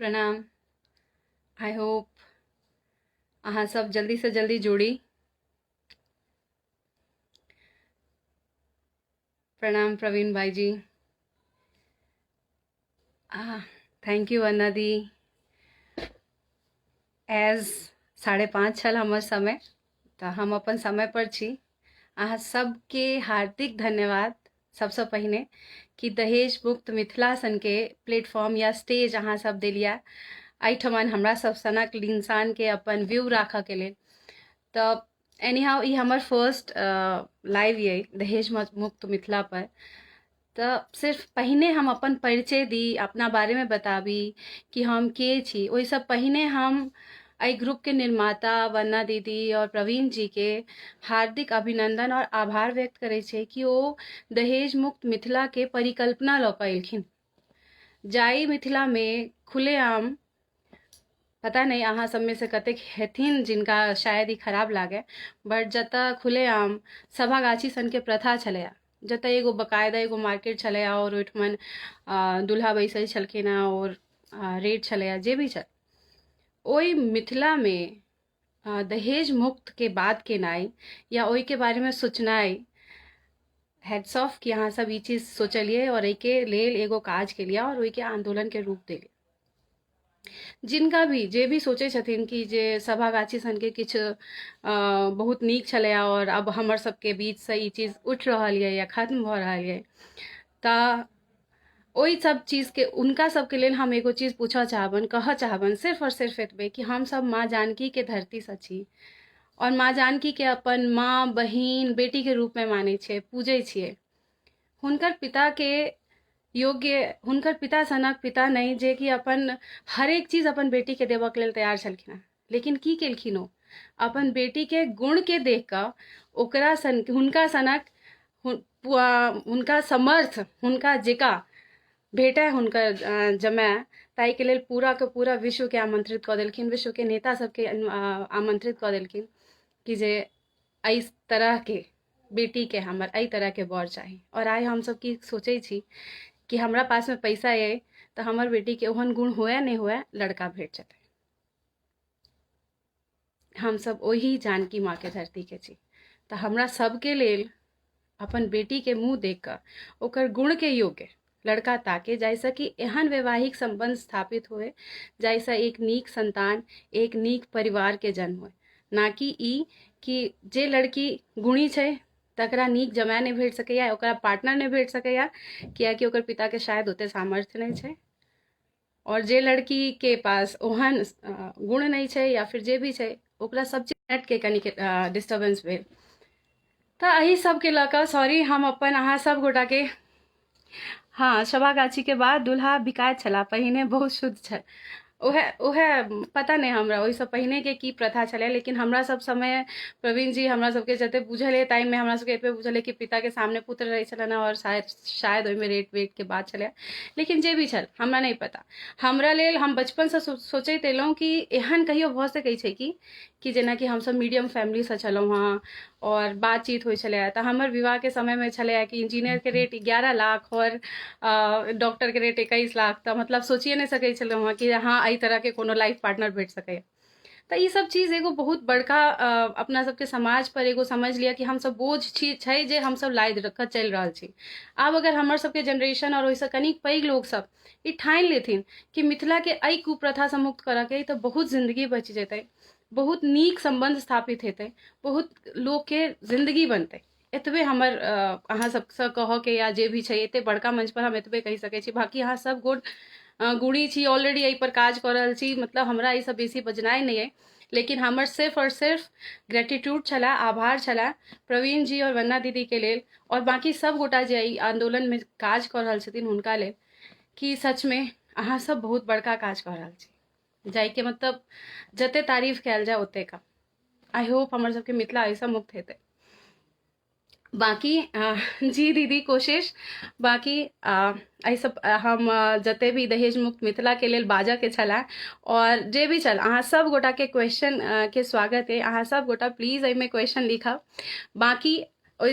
प्रणाम। I hope अहाँ सब जल्दी से जल्दी जुड़ी। प्रणाम प्रवीण भाई जी। Thank you Anna the. As 5:30 छल हमर समय, तऽ हम अपन समय पर छी। अहाँ सबके हार्दिक धन्यवाद सबसँ पहिने कि दहेज मुक्त मिथिला सनके प्लेटफॉर्म या स्टेज अहाँ सब देलियै एहिठमन हमरा सब सनक इंसानके अपन व्यू राखऽके लेल। तऽ एनी how ई हमर फर्स्ट लाइव ये दहेज मुक्त मिथिला पर। तऽ सिर्फ पहिने हम अपन परिचय दी, अपना बारेमे बताबी कि हम के छी। ओहिसँ पहिने हम एहि ग्रुपके निर्माता वंदना दीदी आओर प्रवीण जीके हार्दिक अभिनंदन आओर आभार व्यक्त करै छियै कि ओ दहेज मुक्त मिथिलाके परिकल्पना लऽ कऽ एलखिन। जाहि मिथिलामे खुलेआम पता नहि अहाँ सबमे से कतेक हेथिन जिनका शायद ई खराब लागै, बट जतऽ खुलेआम सभा गाछी सनके प्रथा छलैए, जतऽ एगो बकायदा एगो मार्केट छलैए आओर ओहिठमन दुल्हा बैसै छलखिन हेँ आओर रेट छलैए जे भी छल, ओहि मिथिलामे दहेज मुक्तके बात केनाइ या ओहिके बारेमे सोचनाइ, हैट्स ऑफ कि अहाँ सब ई चीज सोचलियै आओर एहिके लेल एगो काज केलियै आओर ओहिके आन्दोलनके रूप देलियै। जिनका भी जे भी सोचै छथिन कि जे सभा गाछी सनके किछु बहुत नीक छलै आओर अब हमर सबके बीचसँ ई चीज उठि रहल यऽ या खत्म भऽ रहल यऽ, तऽ ओहि सब चीजके हुनका सबके लेल हम एगो चीज पूछऽ चाहबनि, कहऽ चाहबनि सिर्फ आओर सिर्फ एतबे कि हमसब माँ जानकीके धरतीसँ छी आओर माँ जानकीके अपन माँ बहिन बेटीके रूपमे मानै छियै, पूजै छियै। हुनकर पिताके योग्य हुनकर पिता सनक पिता नहि जे कि अपन हरेक चीज अपन बेटीके देबऽके लेल तैयार छलखिन हेँ, लेकिन की केलखिन ओ अपन बेटीके गुणके देख कऽ ओकरा सन हुनका सनक हुनका समर्थ हुनका जेका भेटय हुनकर जमाय, ताहिके लेल पूराके पूरा विश्वके आमन्त्रित कऽ देलखिन, विश्वके नेता सबके आमन्त्रित कऽ देलखिन कि जे एहि तरहके बेटीके हमर एहि तरहके वर चाही। आओर आइ हमसब की सोचै छी कि हमरा पासमे पैसा अइ तऽ हमर बेटीके ओहन गुण हुए नहि हुए लड़का भेट जेतै। हमसब ओही जानकी माँके धरतीके छी, तऽ हमरा सबके लेल अपन बेटीके मुँह देख कऽ ओकर गुणके योग्य लड़का ताके, जाहिसँ कि एहन वैवाहिक सम्बन्ध स्थापित हुए जाहिसँ एक नीक संतान एक नीक परिवारके जन्म हुए, ना कि ई कि जे लड़की गुणी छै तकरा नीक जमाय नहि भेट सकैए, ओकरा पार्टनर नहि भेट सकैए, किएकि ओकर पिताके शायद ओते सामर्थ्य नहि छै। आओर जे लड़कीके पास ओहन गुण नहि छै या फिर जे भी छै ओकरा सब चीज नेटके कनिक डिस्टर्बेंस भेल, तऽ एहि सबके लऽ कऽ सॉरी हम अपन अहाँ सब गोटाके। हाँ, सभा गाछीके बाद दुल्हा बिकाइत छलाह, पहिने बहुत शुद्ध छल। उएह उएह पता नहि हमरा ओहिसँ पहिनेके की प्रथा छलै, लेकिन हमरा सब समय प्रवीण जी हमरा सबके जते बुझल अइ ताहिमे हमरा सबके एतबे बुझल अइ कि पिताके सामने पुत्र रहै छलनि आओर शायद शायद ओहिमे रेट वेटके बात छलै, लेकिन जे भी छल हमरा नहि पता। हमरा लेल हम बचपनसँ सोचैत एलहुँ कि एहन कहियो भऽ सकै छै कि जेनाकि हमसब मीडियम फैमिलीसँ छलहुँ हँ आओर बातचीत होइ छलै तऽ हमर विवाहके समयमे छलै कि इंजीनियरके रेट 11 लाख आओर डॉक्टरके रेट 21 लाख, तऽ मतलब सोचिए नहि सकै छलहुँ हँ कि हँ एहि तरहके कोनो लाइफ पार्टनर भेट सकैए। तऽ ई सब चीज एगो बहुत बड़का अपना सबके समाज पर एगो समझ लिअ कि हमसब बोझ छी छै जे हमसब लादि कऽ चलि रहल छी। आब अगर हमर सबके जेनरेशन आओर ओहिसँ कनिक पैघ लोकसब ई ठानि लेथिन कि मिथिलाके एहि कुप्रथासँ मुक्त करऽके अइ तऽ बहुत जिन्दगी बचि जेतै, बहुत नीक सम्बन्ध स्थापित हेतै, बहुत लोकके जिन्दगी बनतै। एतबे हमर अहाँ सबसँ कहऽके या जे भी छै एते बड़का मंच पर हम एतबे कहि सकै छी। बाँकी अहाँ सब गोट गुणी छी, ऑलरेडी एहिपर काज कऽ रहल छी, मतलब हमरा एहिसँ बेसी बजनाइ नहि अइ, लेकिन हमर सिर्फ आओर सिर्फ ग्रेटिट्यूड छलए, आभार छलए प्रवीण जी आओर वंदना दीदीके लेल आओर बाँकी सब गोटा जे एहि आन्दोलनमे काज कऽ रहल छथिन हुनका लेल कि सचमे अहाँ सब बहुत बड़का काज कऽ रहल छी, जाहिके मतलब जते तारीफ कयल जाय ओते कम। I hope हमर सबके मिथिला एहिसँ मुक्त हेतै। बाँकी जी दीदी कोशिश। बाँकी एहिसँ हम जते भी दहेज मुक्त मिथिलाके लेल बाजऽके छलए आओर जे भी छल, अहाँ सब गोटाके क्वेश्चन के स्वागत अइ। अहाँ सब गोटा प्लीज एहिमे क्वेश्चन लिखब। बाँकी ओहि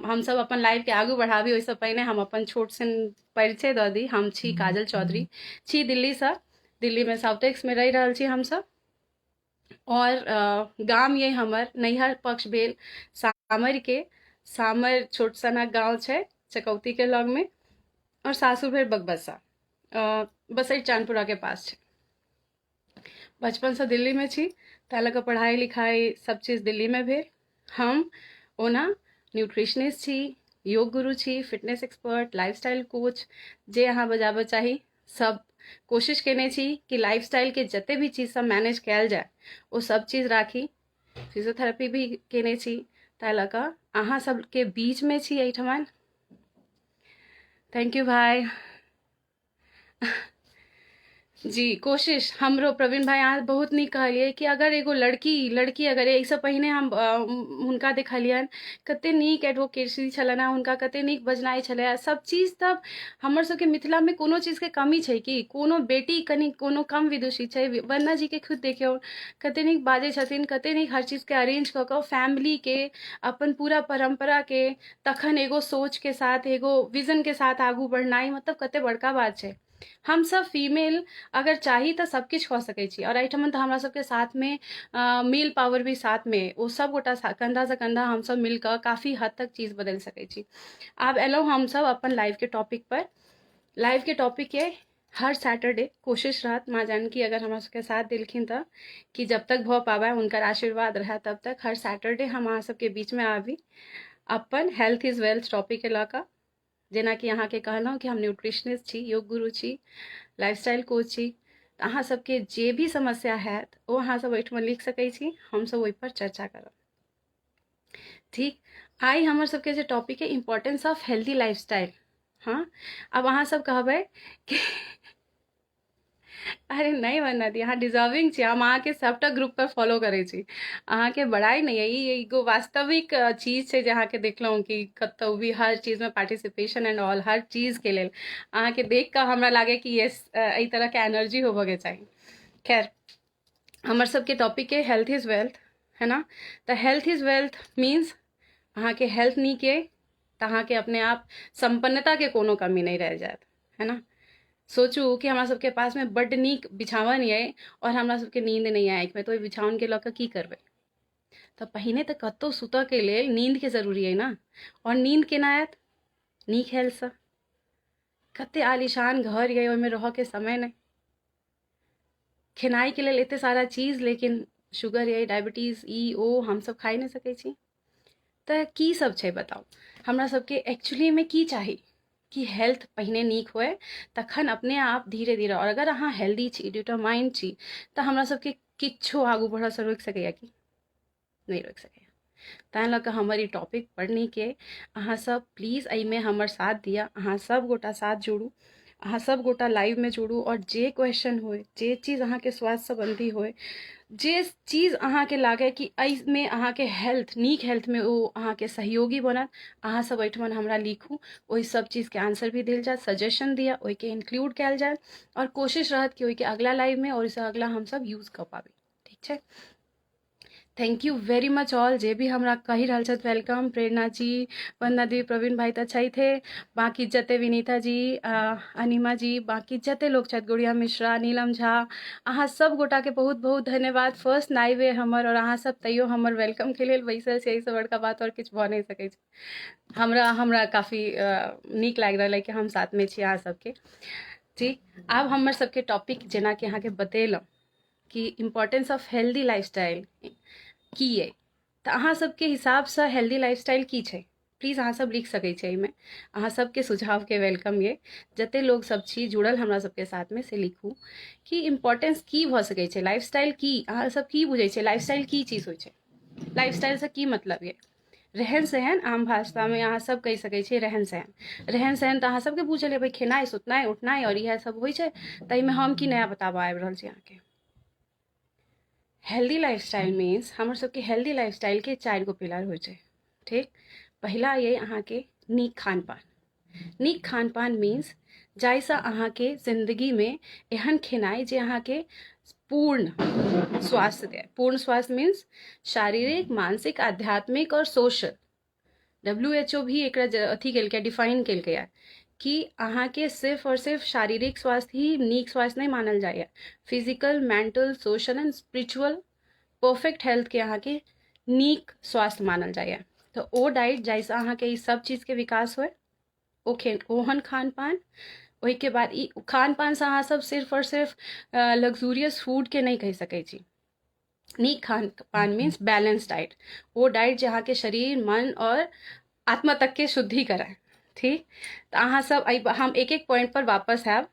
हमसब अपन लाइवके आगू बढ़ाबी ओहिसँ पहिने हम अपन छोट सन परिचय दऽ दी। हम छी काजल चौधरी, छी दिल्लीसँ, दिल्लीमे साउथ एक्समे रहि रहल छी हमसब। और गाम ये हमर नैहर पक्ष भेल सामर के, सामर छोट सनक गाँव छै चकौती के लग में, और सासुर भेल बगबसा, बसई चांदपुरा के पास छै। बचपन से दिल्ली में छी, ताहि लऽ कऽ पढ़ाई लिखाई सब चीज दिल्ली में भेल। हम ओना न्यूट्रिशनिस्ट छी, योग गुरु छी, फिटनेस एक्सपर्ट, लाइफस्टाइल कोच, जे अहाँ बजाबऽ चाही सब कोशिश केने छी कि लाइफस्टाइलके जते भी चीज सब मैनेज कयल जाय ओ सब चीज राखी। फिजियोथेरेपी भी केने छी, ताहि लऽ कऽ अहाँ सबके बीचमे छी एहिठमन। Thank you भाई जी। कोशिश हमरो प्रवीण भाई अहाँ बहुत नीक कहलियै कि अगर एगो लड़की लड़की अगर एहिसँ पहिने हम हुनका देखलियनि कते नीक एडवोकेसी छलनि हेँ हुनका, कते नीक बजनाइ छलै सब चीज। तब हमर सबके मिथिलामे कोनो चीजके कमी छै कि कोनो बेटी कनि कोनो कम विदुषी छै? वन्दना जीके खुद देखियौ, कते नीक बाजै छथिन, कते नीक हर चीजके अरेंज कऽ कऽ फैमिलीके अपन पूरा परम्पराके तखन एगो सोचके साथ एगो विजनके साथ आगू बढ़नाइ मतलब कते बड़का बात छै। हमसब फीमेल अगर चाही तऽ सब किछु कऽ सकै छी। आओर एहिठमन तऽ हमरा सबके साथमे मेल पावर भी साथमे, ओ सब गोटा कन्धासँ कन्धा हमसब मिलकऽ काफी हद तक चीज बदलि सकै छी। आब एलहुँ हमसब अपन लाइवके टॉपिक पर। लाइवके टॉपिक अइ हर सैटरडे कोशिश रहत, माँ जानकी अगर हमरा सबके साथ देलखिन तऽ, कि जब तक भऽ पाबै हुनकर आशीर्वाद रहए तब तक हर सैटरडे हम अहाँ सबके बीचमे आबी अपन हेल्थ is wealth टॉपिकके लऽ कऽ। जेनाकि अहाँके कहलहुँ कि हम न्यूट्रिशनिस्ट छी, योग गुरु छी, लाइफस्टाइल कोच छी, तऽ अहाँ सबके जे भी समस्या हैत ओ अहाँ सब ओहिठमा लिख सकै छी, हमसब ओहिपर चर्चा करब। ठीक, आइ हमर सबके जे टॉपिक है इम्पोर्टेंस ऑफ हेल्दी लाइफस्टाइल। हाँ, अब अहाँ सब कहबै कि अरे नहि वन्दना दी, अहाँ डिजर्विंग छी, हम अहाँके सबटा ग्रुप पर फॉलो करै छी, अहाँके बड़ाइ नहि है, ई एगो वास्तविक चीज छै जे अहाँके देखलहुँ कि कतहु भी हर चीजमे पार्टिसिपेशन एंड ऑल, हर चीजके लेल अहाँके देख कऽ हमरा लागै कि यस एहि तरहके एनर्जी होबऽके चाही। खैर, हमर सबके टॉपिक है हेल्थ is wealth, है ना? तऽ हेल्थ is wealth means अहाँके हेल्थ नीक अइ तऽ अहाँके अपने आप सम्पन्नताके कोनो कमी नहि रहि जायत, है ना? सोचू कि हमरा सबके पासमे बड्ड नीक बिछावन अइ आओर हमरा सबके नींद नहि अइ आँखिमे, तऽ ओहि बिछावनके लऽ कऽ की करबै? तऽ पहिने तऽ कतहु सुतऽके लेल नींदके जरूरी अइ ने, आओर नींद केना आयत? नीक हेल्थसँ। कते आलीशान घर अइ, ओहिमे रहऽके समय नहि, खेनाइके लेल एते सारा चीज, लेकिन शुगर अइ, डायबिटीज, ई ओ हमसब खाइ नहि सकै छी। तऽ की सब छै बताउ? हमरा सबके एक्चुअलीमे की चाही? कि हेल्थ पहिने नीक हुए तखन अपने आप धीरे धीरे। आओर अगर अहाँ हेल्दी छी, डिटरमाइंड छी, तऽ हमरा सबके किछो आगू बढ़ऽसँ रोकि सकैए कि नहि रोकि सकैए। तैँ लऽ कऽ हमर ई टॉपिक बड़ नीक अइ। अहाँ सब प्लीज एहिमे हमर साथ दिअ, अहाँ सब गोटा साथ जुड़ू, अहाँ सब गोटा लाइवमे जुड़ू आओर जे क्वेश्चन होय, जे चीज अहाँके स्वास्थ्य सम्बन्धी होय, जे चीज अहाँके लागै कि एहिमे अहाँके हेल्थ नीक हेल्थमे ओ अहाँके सहयोगी बनत, अहाँ सब एहिठमन हमरा लिखू, ओहि सब चीजके आंसर भी देल जायत, सजेशन दिअ, ओहिके इंक्लूड कयल जायत आओर कोशिश रहत कि ओहिके अगला लाइवमे आओर ओहिसँ अगला हमसब यूज कऽ पाबी। ठीक छै, thank you very much all जे भी हमरा कहि रहल छथि। Welcome प्रेरणा जी, वंदना दी, प्रवीण भाई तऽ छथि, बाँकी जते विनीता जी, अनिमा जी, बाँकी जते लोक छथि, गुड़िया मिश्रा, नीलम झा, अहाँ सब गोटाके बहुत बहुत धन्यवाद। फर्स्ट लाइव अइ हमर आओर अहाँ सब तैयो हमर वेलकमके लेल बैसल छी, एहिसँ बड़का बात आओर किछु भऽ नहि सकै छै। हमरा हमरा काफी नीक लागि रहल अइ कि हम साथमे छी अहाँ सबके। ठीक, आब हमर सबके टॉपिक जेनाकि अहाँके बतेलहुँ कि इम्पोर्टेंस ऑफ हेल्दी लाइफस्टाइल की अइ, तऽ अहाँ सबके हिसाबसँ हेल्दी लाइफस्टाइल की छै? प्लीज अहाँ सब लिख सकै छी एहिमे, अहाँ सबके सुझावके welcome ये। जते लोग सब छी जुड़ल हमरा सबके साथमे से लिखू कि इम्पोर्टेंस की भऽ सकै छै, लाइफस्टाइल की, अहाँ सब की बुझै छियै लाइफस्टाइल की चीज होइ छै, लाइफस्टाइलसँ की मतलब ये? रहन सहन, आम भाषामे अहाँ सब कहि सकै छियै रहन सहन। रहन सहन तऽ अहाँ सबके बुझल हेबै, खेनाइ, सुतनाइ, उठनाइ आओर इएह सब होइ छै, ताहिमे हम की नया बताबऽ आबि रहल छी अहाँके। हेल्दी लाइफस्टाइल मीन्स हमर सबके हेल्दी लाइफस्टाइलके 4 गो पिलर होइ छै। ठीक, पहिला अइ अहाँके नीक खान पान। नीक खान पान मीन्स जाहिसँ अहाँके जिन्दगीमे एहन खेनाइ जे अहाँके पूर्ण स्वास्थ्य दे। पूर्ण स्वास्थ्य मीन्स शारीरिक, मानसिक, आध्यात्मिक आओर सोशल। डब्ल्यू एच ओ भी एकरा अथी केलकै, डिफाइन केलकै कि अहाँके सिर्फ आओर सिर्फ शारीरिक स्वास्थ्य ही नीक स्वास्थ्य नहि मानल जाइए। Physical, mental, social and spiritual perfect हेल्थके अहाँके नीक स्वास्थ्य मानल जाइए। तऽ ओ डाइट जाहिसँ अहाँके ई सब चीजके विकास होइ, ओ खे ओहन खान पान। ओहिके बाद ई खान पानसँ अहाँ सब सिर्फ आओर सिर्फ लग्जूरियस फूडके नहि कहि सकै छी। नीक खान पान मीन्स बैलेंस डाइट, ओ डाइट जे अहाँके शरीर, मन आओर आत्मा तकके शुद्धि करय। ठीक, तऽ अहाँ सब एहि हम एक एक पॉइंट पर वापस आयब।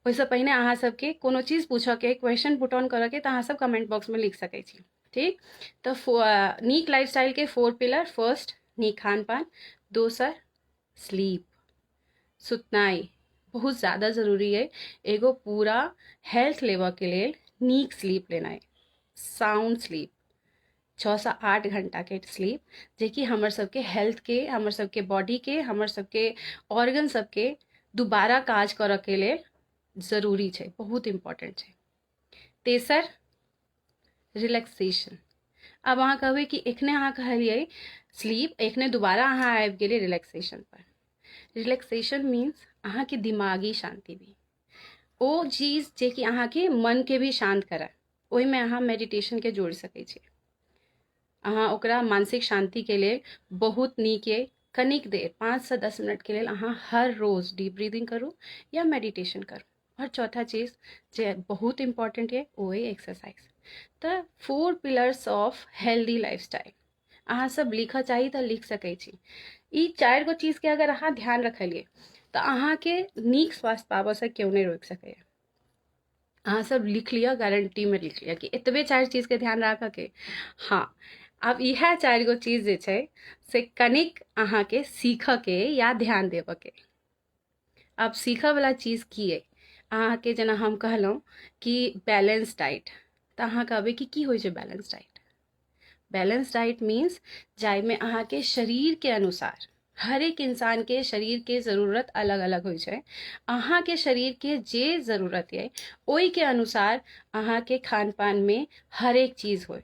ओहिसँ पहिने अहाँ सबके कोनो चीज पूछऽके, क्वेश्चन पुट ऑन करऽके, तऽ अहाँ सब कमेंट बॉक्समे लिख सकै छी। ठीक, तऽ नीक लाइफ स्टाइलके 4 पिलर। फर्स्ट नीक खान पान, दोसर स्लीप, सुतनाइ बहुत ज़्यादा जरूरी अइ एगो पूरा हेल्थ लेबऽके लेल। नीक स्लीप लेनाइ, साउंड स्लीप, 6 सँ 8 घंटाके स्लीप, जेकि हमर सबके हेल्थके, हमर सबके बॉडीके, हमर सबके ऑर्गन सबके दुबारा काज करऽके लेल जरूरी छै, बहुत इम्पोर्टेंट छै। तेसर रिलैक्सेशन। आब अहाँ कहबै कि एखने अहाँ कहलियै स्लीप, एखने दोबारा अहाँ आबि गेलियै रिलैक्सेशन पर। रिलैक्सेशन मीन्स अहाँके दिमागी शान्ति भी, ओ चीज जेकि अहाँके मनके भी शान्त करय। ओहिमे अहाँ मेडिटेशनके जोड़ि सकै छी। अहाँ ओकरा मानसिक शान्तिके लेल बहुत नीक अइ। कनिक देर, 5 सँ 10 मिनटके लेल अहाँ हर रोज डीप ब्रीदिंग करू या मेडिटेशन करू। आओर चौथा चीज जे बहुत इम्पोर्टेंट अइ, ओ अइ एक्सरसाइज। तऽ 4 पिलर्स ऑफ हेल्दी लाइफस्टाइल। अहाँ सब लिखऽ चाही तऽ लिख सकै छी। ई चारि गो चीजके अगर अहाँ ध्यान रखलियै तऽ अहाँके नीक स्वास्थ्य पाबऽसँ केओ नहि रोकि सकैए। अहाँ सब लिख लिअ, गारंटीमे लिख लिअ कि एतबे चारि चीजके ध्यान राखऽके। हँ, आब इएह चारि गो चीज जे छै से कनिक अहाँके सीखऽके या ध्यान देबऽके। आब सीखऽवला चीज की अइ अहाँके? जेना हम कहलहुँ कि बैलेंस डाइट, तऽ अहाँ कहबै कि की होइ छै balance diet? Balance diet means जाहिमे अहाँके शरीरके अनुसार, हरेक इंसानके शरीरके जरूरत अलग अलग होइ छै, अहाँके शरीरके जे जरूरत अइ ओहिके अनुसार अहाँके खान पानमे हरेक चीज होइ।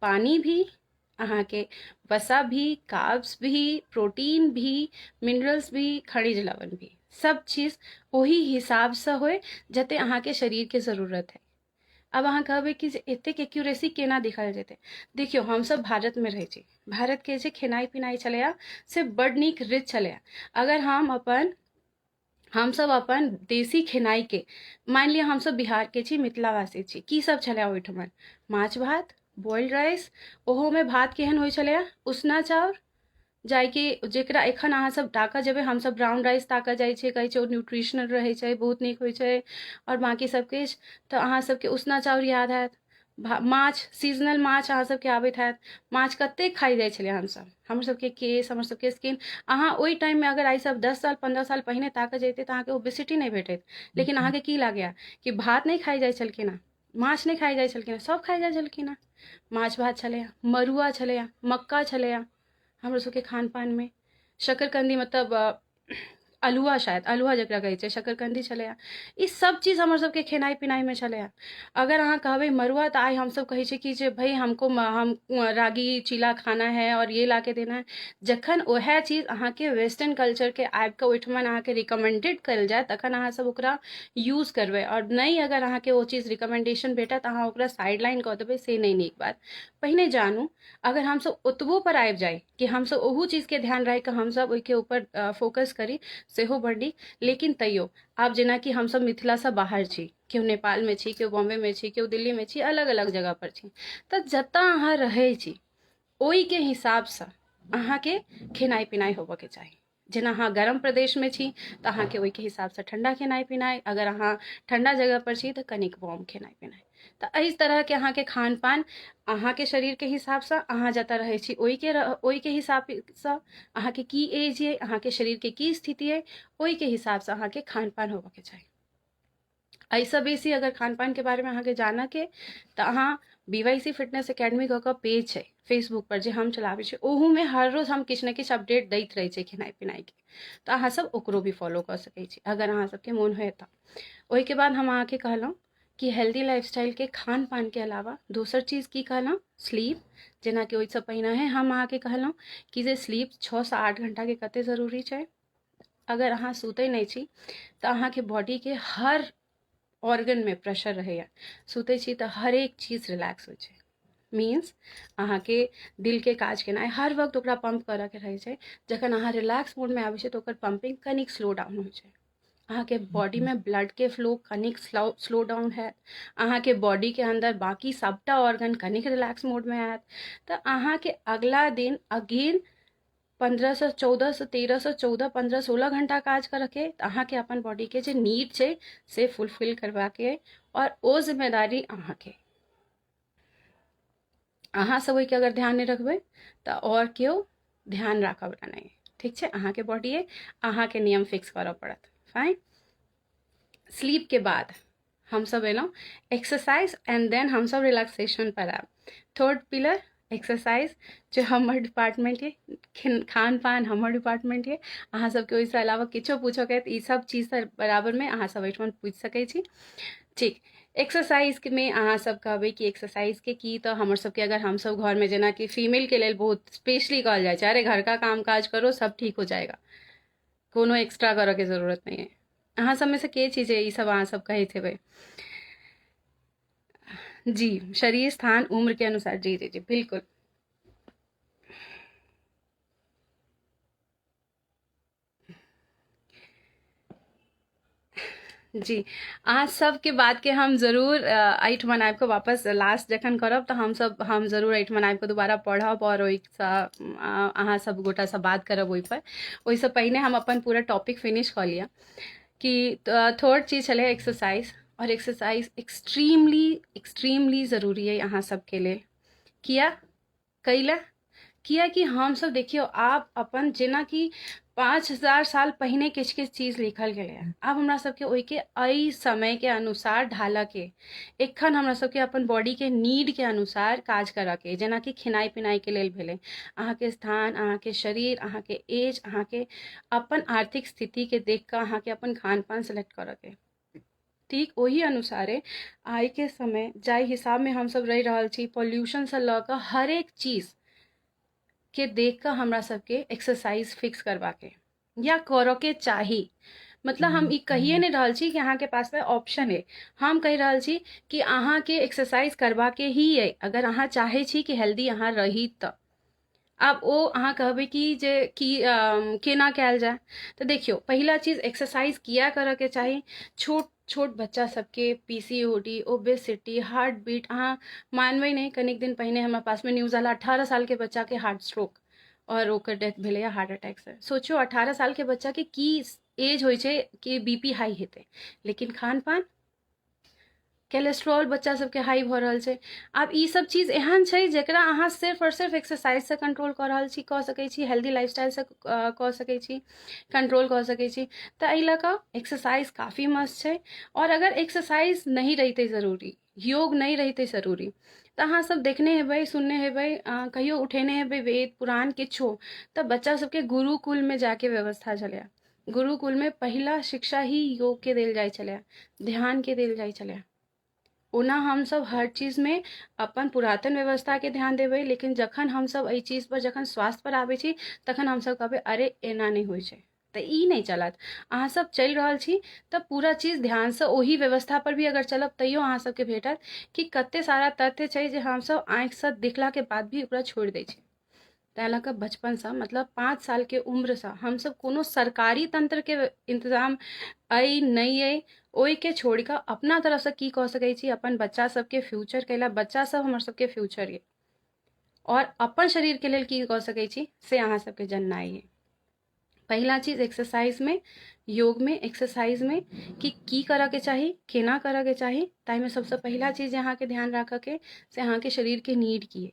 पानी भी, अहाँके वसा भी, कार्ब्स भी, प्रोटीन भी, मिनरल्स भी, खनिज लवण भी, सब चीज ओही हिसाबसँ होइ जते अहाँके शरीरके जरूरत है। आब अहाँ कहबै कि जे एतेक एक्यूरेसी केना देखल जेतै? देखियौ, हमसब भारतमे रहै छी। भारतके जे खेनाइ पिनाइ छलैए से बड्ड नीक, रिच छलैए। अगर हम अपन हमसब अपन देसी खेनाइके मानि लिअ, हमसब बिहारके छी, मिथिलावासी छी, की सब छलै ओहिठमन? माछ भात, बॉइल्ड राइस, ओहोमे भात केहन होइ छलैए? उसना चाउर, जाहिके जकरा एखन अहाँ सब ताकऽ जेबै, हमसब ब्राउन राइस ताकऽ जाइ छियै, कहै छै ओ न्यूट्रिशनल रहै छै, बहुत नीक होइ छै आओर बाँकी सब किछु। तऽ अहाँ सबके उसना चाउर याद हैत, माछ, सीजनल माछ अहाँ सबके आबैत हैत। माछ कतेक खाइ जाइ छलियै हमसब। हमर सबके केश, हमर सबके स्किन, अहाँ ओहि टाइममे अगर आइसँ 10 साल 15 साल पहिने ताकऽ जैतियै तऽ अहाँके ओबेसिटी नहि भेटैत। लेकिन अहाँके की लागैए कि भात नहि खाइ जाइ छलखिन हेँ, माछ नहि खाइ जाइ छलखिन हेँ? सब खाइ जाइ छलखिन हेँ। माछ भात छलैए, मड़ुआ छलैए, मक्का छलैए हमरो सबके खान पानमे, शकरकन्दी, मतलब अल्हुआ, शायद अल्हुआ जकरा कहै छै, शकरकन्दी छलैए। ई सब चीज हमर सबके खेनाइ पिनाइमे छलैए। अगर अहाँ कहबै मड़ुआ, तऽ आइ हमसब कहै छियै कि जे भाइ हमको हम रागी चीला खाना है और ये ला के देना है। जखन ओएह चीज अहाँके वेस्टर्न कल्चरके आबि कऽ ओहिठमन अहाँके रिकमेंडेड कयल जाय, तखन अहाँ सब ओकरा यूज करबै। आओर नहि अगर अहाँके ओ चीज रिकमेंडेशन भेटत, अहाँ ओकरा साइड लाइन कऽ देबै, से नहि नीक बात। पहिने जानू। अगर हमसब ओतबो पर आबि जाइ कि हमसब ओहू चीजके ध्यान राखि कऽ हमसब ओहिके ऊपर फोकस करी, सेहो बड़ नीक। लेकिन तैयो आब जेनाकि हमसब मिथिलासँ बाहर छी, केओ नेपालमे छी, केओ बॉम्बेमे छी, केओ दिल्लीमे छी, अलग अलग जगह पर छी, तऽ जतऽ अहाँ रहै छी ओहिके हिसाबसँ अहाँके खेनाइ पिनाइ होबऽके चाही। जेना अहाँ गरम प्रदेशमे छी तऽ अहाँके ओहिके हिसाबसँ ठण्डा खेनाइ पिनाइ, अगर अहाँ ठण्डा जगहपर छी तऽ कनिक वार्म खेनाइ पिनाइ। तऽ एहि तरहके अहाँके खान पान अहाँके शरीरके हिसाबसँ, अहाँ जतऽ रहै छी ओहिके ओहिके हिसाबसँ, अहाँके की एज अइ, अहाँके शरीरके की स्थिति अइ, ओहिके हिसाबसँ अहाँके खान पान होबऽके चाही। एहिसँ बेसी अगर खान पानके बारेमे अहाँके जानऽके तऽ अहाँ B Y C fitness academy कऽ कऽ पेज छै फेसबुक पर जे हम चलाबै छी, ओहूमे हर रोज हम किछु ने किछु अपडेट दैत रहै छियै खेनाइ पिनाइके, तऽ अहाँ सब ओकरो भी फॉलो कऽ सकै छी अगर अहाँ सबके मोन होय तऽ। ओहिके बाद हम अहाँके कहलहुँ कि हेल्दी लाइफस्टाइलके खान पानके अलावा दोसर चीज की कहलहुँ, स्लीप। जेनाकि ओहिसँ पहिने हम अहाँके कहलहुँ कि जे स्लीप 6 से 8 घण्टाके कते जरूरी छै। अगर अहाँ सुतै नहि छी तऽ अहाँके बॉडीके हर ऑर्गनमे प्रेशर रहैए। सुतै छी तऽ हरेक चीज रिलैक्स होइ छै, मीन्स अहाँके दिलके काज केनाइ हर वक्त ओकरा पम्प करऽके रहै छै। जखन अहाँ रिलैक्स मोडमे आबै छै तऽ ओकर पम्पिंग कनिक स्लो डाउन होइ छै, अहाँके बॉडीमे ब्लडके फ्लो कनिक स्लो स्लो डाउन हैत, अहाँके बॉडीके अन्दर बाँकी सभटा ऑर्गन कनिक रिलैक्स मोडमे आयत, तऽ अहाँके अगला दिन अगेन 15 से 14 से 13 से 14 15 16 घंटा काज करऽके, तऽ अहाँके अपन बॉडीके जे नीड छै से फुलफिल करबाके अइ, आओर ओ जिम्मेदारी अहाँके। अहाँ सब ओहिके अगर ध्यान नहि रखबै तऽ आओर केओ ध्यान राखऽवला नहि। ठीक छै, अहाँके बॉडी अइ, अहाँके नियम फिक्स करऽ पड़त। फाइन। स्लीपके बाद हमसब एलहुँ एक्सरसाइज, एंड then हमसब रिलैक्सेशन पर आयब। थर्ड पिलर एक्सरसाइज, जे हमर डिपार्टमेंट ये, खान पान हमर डिपार्टमेंट ये। अहाँ सबके ओहिसँ अलावा किछो पूछऽके तऽ ई सब चीजसँ बराबरमे अहाँ सब एहिठमन पूछि सकै छी। ठीक, एक्सरसाइजमे अहाँ सब कहबै कि एक्सरसाइजके की, तऽ हमर सबके अगर हमसब घरमे, जेनाकि फीमेलके लेल बहुत स्पेशली कहल जाइ छै, अरे घर का काम काज करो, सब ठीक हो जाएगा, कोनो एक्स्ट्रा करऽके जरूरत नहीं है। अहाँ सबमे से के चीज ई सब अहाँ सब कहैत हेबै? जी, शरीर स्थान उम्र के अनुसार। जी जी जी, बिल्कुल। जी, अहाँ सबके बातके हम जरूर एहिठमन आबि कऽ वापस लास्ट जखन करब तऽ हमसब हम जरूर एहिठमन आबि कऽ दोबारा पढ़ब आओर ओहिसँ अहाँ सब गोटासँ बात करब ओहिपर। ओहिसँ पहिने हम अपन पूरा टॉपिक फिनिश कऽ लिअ कि थर्ड चीज छलै एक्सरसाइज, आओर एक्सरसाइज एक्सट्रीमली एक्सट्रीमली जरूरी अइ अहाँ सबके लेल। किया कैला? कियाकि हमसब देखियौ आब अपन जेनाकि 5000 साल पहिने किछु किछु चीज लिखल गेलै, आब हमरा सबके ओहिके एहि समयके अनुसार ढालऽके, एखन हमरा सबके अपन बॉडीके नीडके अनुसार काज करऽके, जेनाकि खेनाइ पिनाइके लेल भेलै, अहाँके स्थान, अहाँके शरीर, अहाँके एज, अहाँके अपन आर्थिक स्थितिके देख कऽ अहाँके अपन खान पान सेलेक्ट करऽके। ठीक ओही अनुसारे आइके समय जाहि हिसाबमे हमसब रहि रहल छी, पॉल्यूशनसँ लऽ कऽ हरेक चीज के देख कऽ हमरा सबके एक्सरसाइज फिक्स करबाके या करऽके चाही। मतलब हम ई कहिए नहि रहल छी कि अहाँके पासमे ऑप्शन अइ, हम कहि रहल छी कि अहाँके एक्सरसाइज करबाके ही अइ अगर अहाँ चाहै छी कि हेल्दी अहाँ रही। तऽ आब ओ अहाँ कहबै कि जे कि केना कयल जाय, तऽ देखियौ, पहिला चीज एक्सरसाइज किया करऽके चाही। छोट छोट बच्चा सबके PCOD, obesity, heart beat, अहाँ मानबै नहि, कनिक दिन पहिने हमरा पासमे न्यूज आयल, 18 सालके बच्चाके हार्ट स्ट्रोक आओर ओकर डेथ भेलैए हार्ट अटैकसँ। सोचो, 18 सालके बच्चाके की एज होइ छै कि बीपी हाई हेतै, लेकिन खान पान, कोलेस्ट्रॉल बच्चा सबके हाई भऽ रहल छै। आब ई सब चीज एहन छै जकरा अहाँ सिर्फ आओर सिर्फ एक्सरसाइजसँ कंट्रोल कऽ रहल छी, कऽ सकै छी, हेल्दी लाइफस्टाइलसँ कऽ सकै छी, कंट्रोल कऽ सकै छी। तऽ एहि लऽ कऽ एक्सरसाइज काफी मस्त छै। आओर अगर एक्सरसाइज नहि रहितै जरूरी, योग नहि रहितै जरूरी, तऽ अहाँ सब देखने हेबै, सुनने हेबै, कहियो उठेने हेबै वेद पुराण किछो, तऽ बच्चा सबके गुरुकुलमे जाके व्यवस्था छलैए। गुरुकुलमे पहिला शिक्षा ही योगके देल जाइ छलै, ध्यानके देल जाइ छलै। ओना हमसब हर चीजमे अपन पुरातन व्यवस्थाके ध्यान देबै, लेकिन जखन हमसब एहि चीजपर जखन स्वास्थ्यपर आबै छी तखन हमसब कहबै अरे एना नहि होइ छै, तऽ ई नहि चलत। अहाँ सब चलि रहल छी तऽ पूरा चीज ध्यानसँ ओही व्यवस्थापर भी अगर चलब तैयो अहाँ सबके भेटत कि कते सारा तथ्य छै जे हमसब आँखिसँ देखलाके बाद भी ओकरा छोड़ि दै छी। ताहि लऽ कऽ बचपनसँ, मतलब 5 सालके उम्रसँ हमसब कोनो सरकारी तन्त्रके इन्तजाम अइ नहि अइ ओहिके छोड़ि कऽ अपना तरफसँ की कऽ सकै छी अपन बच्चा सबके फ्यूचर कैला, बच्चा सब हमर सबके फ्यूचर ये, आओर अपन शरीरके लेल की कऽ सकै छी से अहाँ सबके जननाइ अइ। पहिला चीज एक्सरसाइजमे, योगमे, एक्सरसाइजमे कि की करऽके चाही, केना करऽके चाही, ताहिमे सबसँ पहिला चीज जे अहाँके ध्यान राखऽके से अहाँके शरीरके नीड की अइ।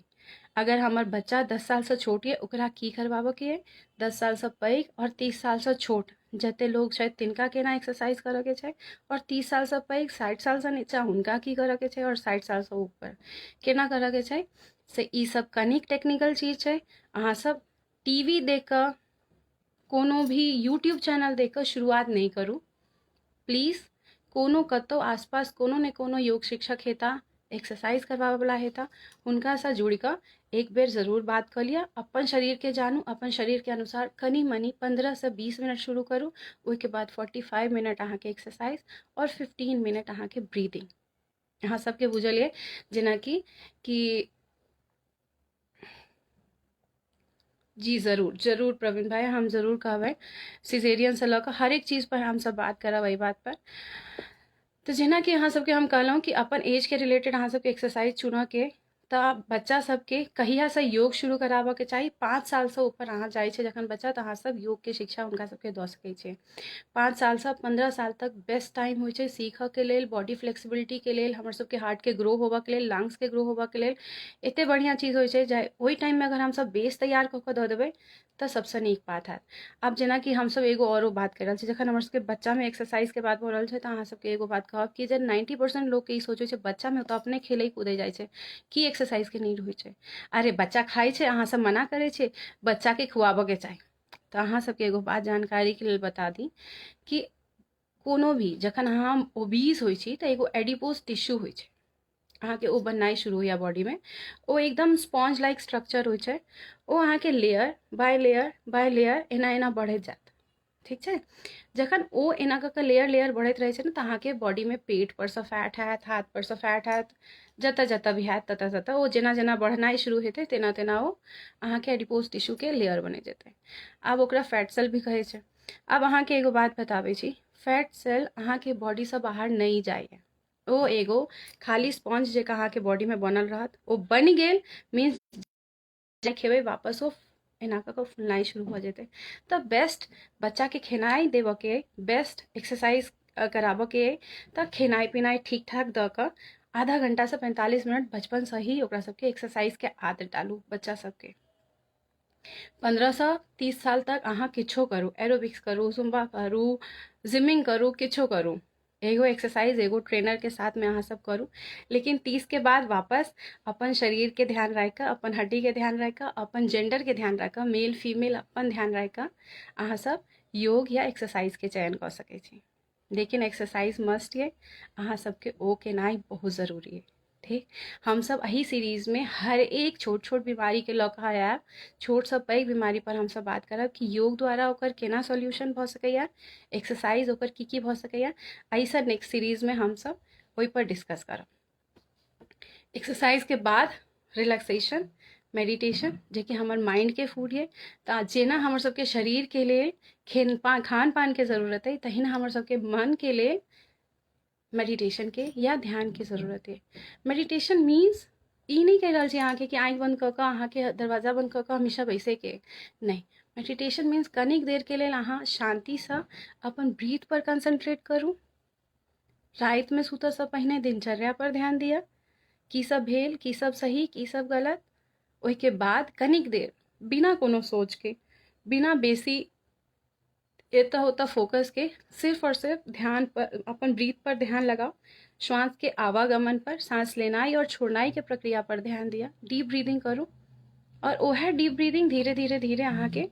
अगर हमर बच्चा 10 सालसँ छोट यऽ ओकरा की करबाबऽके अइ, 10 सालसँ पैघ आओर 30 सालसँ छोट जते लोक छथि तिनका केना एक्सरसाइज करऽके छै, आओर 30 सालसँ पैघ, 60 सालसँ नीचाँ हुनका की करऽके छै, आओर 60 सालसँ ऊपर केना करऽके छै, से ई सब कनिक टेक्निकल चीज छै। अहाँ सब टी वी देख कऽ, कोनो भी यूट्यूब चैनल देख कऽ शुरुआत नहि करू प्लीज। कोनो कतहु आसपास कोनो ने कोनो योग शिक्षक हेता, एक्सरसाइज करबाबैवला हेता, हुनकासँ जुड़ि कऽ एक बेर जरूर बात कऽ लिअ। अपन शरीरके जानू, अपन शरीरके अनुसार कनि मनि 15 से 20 मिनट शुरू करू, ओहिके बाद 45 मिनट अहाँके एक्सरसाइज आओर 15 मिनट अहाँके ब्रीदिंग। अहाँ सबके बुझल अइ जेनाकि कि जी जरूर जरूर प्रवीण भाई, हम जरूर कहबै सिजेरियनसँ लऽ कऽ हरेक चीजपर हमसब बात करब एहि बातपर। तऽ जेनाकि अहाँ सबके हम कहलहुँ कि अपन एजके रिलेटेड अहाँ सबके एक्सरसाइज चुनऽके, तऽ बच्चा सबके कहियासँ योग शुरू कराबऽके चाही? 5 सालसँ ऊपर अहाँ जाइ छै जखन बच्चा, तऽ अहाँ सब योगके शिक्षा हुनका सबके दऽ सकै छियै। 5 सालसँ 15 साल तक बेस्ट टाइम होइ छै सीखऽके लेल, बॉडी फ्लेक्सिबिलिटीके लेल, हमर सबके हार्टके ग्रो होबऽके लेल, लंग्सके ग्रो होबऽके लेल। एते बढ़िआँ चीज होइ छै जे ओहि टाइममे अगर हमसब बेस तैयार कऽ कऽ दऽ देबै तऽ सबसँ नीक बात हैत। आब जेनाकि हमसब एगो आओरो बात करि रहल छी, जखन हमर सबके बच्चामे एक्सरसाइजके बात भऽ रहल छै, तऽ अहाँ सबके एगो बात कहब कि जे 90% लोकके ई सोच होइ छै बच्चामे ओ तऽ अपने खेलै कूदै जाइ छै, की एक्सरसाइजके नीड होइ छै? अरे बच्चा खाइ छै, अहाँ सब मना करै छियै, बच्चाके खुआबऽके चाही। तऽ अहाँ सबके एगो बात जानकारीके लेल बता दी कि कोनो भी जखन अहाँ ओबीज होइ छी तऽ एगो एडिपोज टिश्यू होइ छै अहाँके, ओ बननाइ शुरू होइए बॉडीमे। ओ एकदम स्पॉन्ज लाइक स्ट्रक्चर होइ छै, ओ अहाँके layer by layer by layer एना एना बढ़ैत जायत, ठीक छै? जखन ओ एना कऽ कऽ लेयर लेयर बढ़ैत रहै छै ने, तऽ अहाँके बॉडीमे पेट पर सँ फैट हैत, हाथ पर सँ फैट हैत, जतऽ जतऽ भी हैत ततऽ ततऽ ओ जेना जेना बढ़नाइ शुरू हेतै तेना तेना ओ अहाँके एडिपोज टिश्यूके लेयर बनि जेतै। आब ओकरा फैट सेल भी कहै छै। आब अहाँके एगो बात बताबै छी, फैट सेल अहाँके बॉडीसँ बाहर नहि जाइए, ओ एगो खाली स्पॉन्ज जकाँ अहाँके बॉडीमे बनल रहत। ओ बनि गेल मीन्स जे खेबै वापस ओ एना कऽ कऽ फुलनाइ शुरू भऽ जेतै। तऽ बेस्ट बच्चाके खेनाइ देबऽके, बेस्ट एक्सरसाइज कराबऽके अइ तऽ खेनाइ पिनाइ ठीक ठाक दऽ कऽ आधा घण्टासँ 45 मिनट बचपनसँ ही ओकरा सबके एक्सरसाइजके आदत डालू। बच्चा सबके 15 सँ 30 साल तक अहाँ किछो करू, एरोबिक्स करू, जुम्बा करू, जिमिंग करू, किछो करू, एगो एक्सरसाइज एगो ट्रेनरके साथमे अहाँ सब करू। लेकिन 30 के बाद वापस अपन शरीरके ध्यान राखि कऽ, अपन हड्डीके ध्यान राखि कऽ, अपन जेंडरके ध्यान राखि कऽ, मेल फीमेल अपन ध्यान राखि कऽ अहाँ सब योग या एक्सरसाइजके चयन कऽ सकै छी। लेकिन एक्सरसाइज मस्ट ये, अहाँ सबके ओ केनाइ बहुत जरूरी अइ, ठीक? हमसब एहि सीरीजमे हर एक छोट छोट बीमारीके लऽ कऽ आयब, छोटसँ पैघ बीमारी पर हमसब बात करब कि योग द्वारा ओकर केना सॉल्यूशन भऽ सकैए, एक्सरसाइज ओकर की की भऽ सकैए। एहिसँ नेक्स्ट सीरीजमे हमसब ओहिपर डिस्कस करब। एक्सरसाइजके बाद रिलैक्सेशन, मेडिटेशन, जेकि हमर माइंडके फूड ये। तऽ जेना हमर सबके शरीरके लेल खान पानके जरूरत अइ, तहिना हमर सबके मनके लेल मेडिटेशनके या ध्यानके जरूरत अइ। मेडिटेशन मीन्स ई नहि कहि रहल छी अहाँके कि आँखि बन्द कऽ कऽ, अहाँके दरवाजा बन्द कऽ कऽ हमेशा बैसैके नहि। मेडिटेशन मीन्स कनिक देरके लेल अहाँ शान्तिसँ अपन ब्रीथ पर कंसंट्रेट करू। रातिमे सुतऽसँ पहिने दिनचर्या पर ध्यान दिअ, की सब भेल, की सब सही, की सब गलत। ओहिके बाद कनिक देर बिना कोनो सोचके, बिना बेसी एतऽ ओतऽ फोकस के, सिर्फ और सिर्फ ध्यान पर, अपन ब्रीथ पर ध्यान लगाओ, श्वास के आवागमन पर, सांस लेनाइ और छोड़नाइ के प्रक्रिया पर ध्यान दिअ, डीप ब्रीदिंग करू। और ओहे डीप ब्रीदिंग धीरे धीरे धीरे अहाँके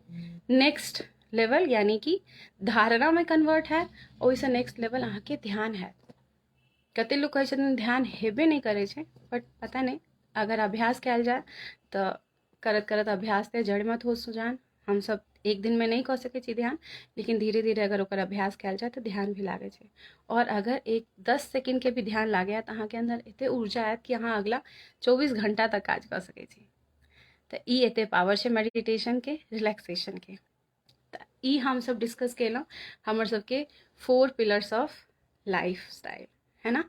नेक्स्ट लेवल यानी कि धारणा में कन्वर्ट हैत, ओहिसँ नेक्स्ट लेवल अहाँके ध्यान हैत। कते लोक कहै छथिन ध्यान हेबे नहि करै छै, बट पता नहि, अगर अभ्यास कयल जाय तऽ करत करत अभ्यास तऽ जड़ मत हो सुजान। हमसब एक दिनमे नहि कऽ सकै छी ध्यान, लेकिन धीरे धीरे अगर ओकर अभ्यास कयल जाय तऽ ध्यान भी लागै छै। और अगर एक 10 सेकेंडके भी ध्यान लागैए तऽ अहाँके अन्दर एते ऊर्जा आयत कि अहाँ अगला 24 घंटा तक काज कऽ सकै छी। तऽ ई एते पावर छै मेडिटेशनके, रिलैक्सेशनके। तऽ ई हमसब डिस्कस केलहुँ हमर सबके 4 पिलर्स ऑफ लाइफ स्टाइल, है ना?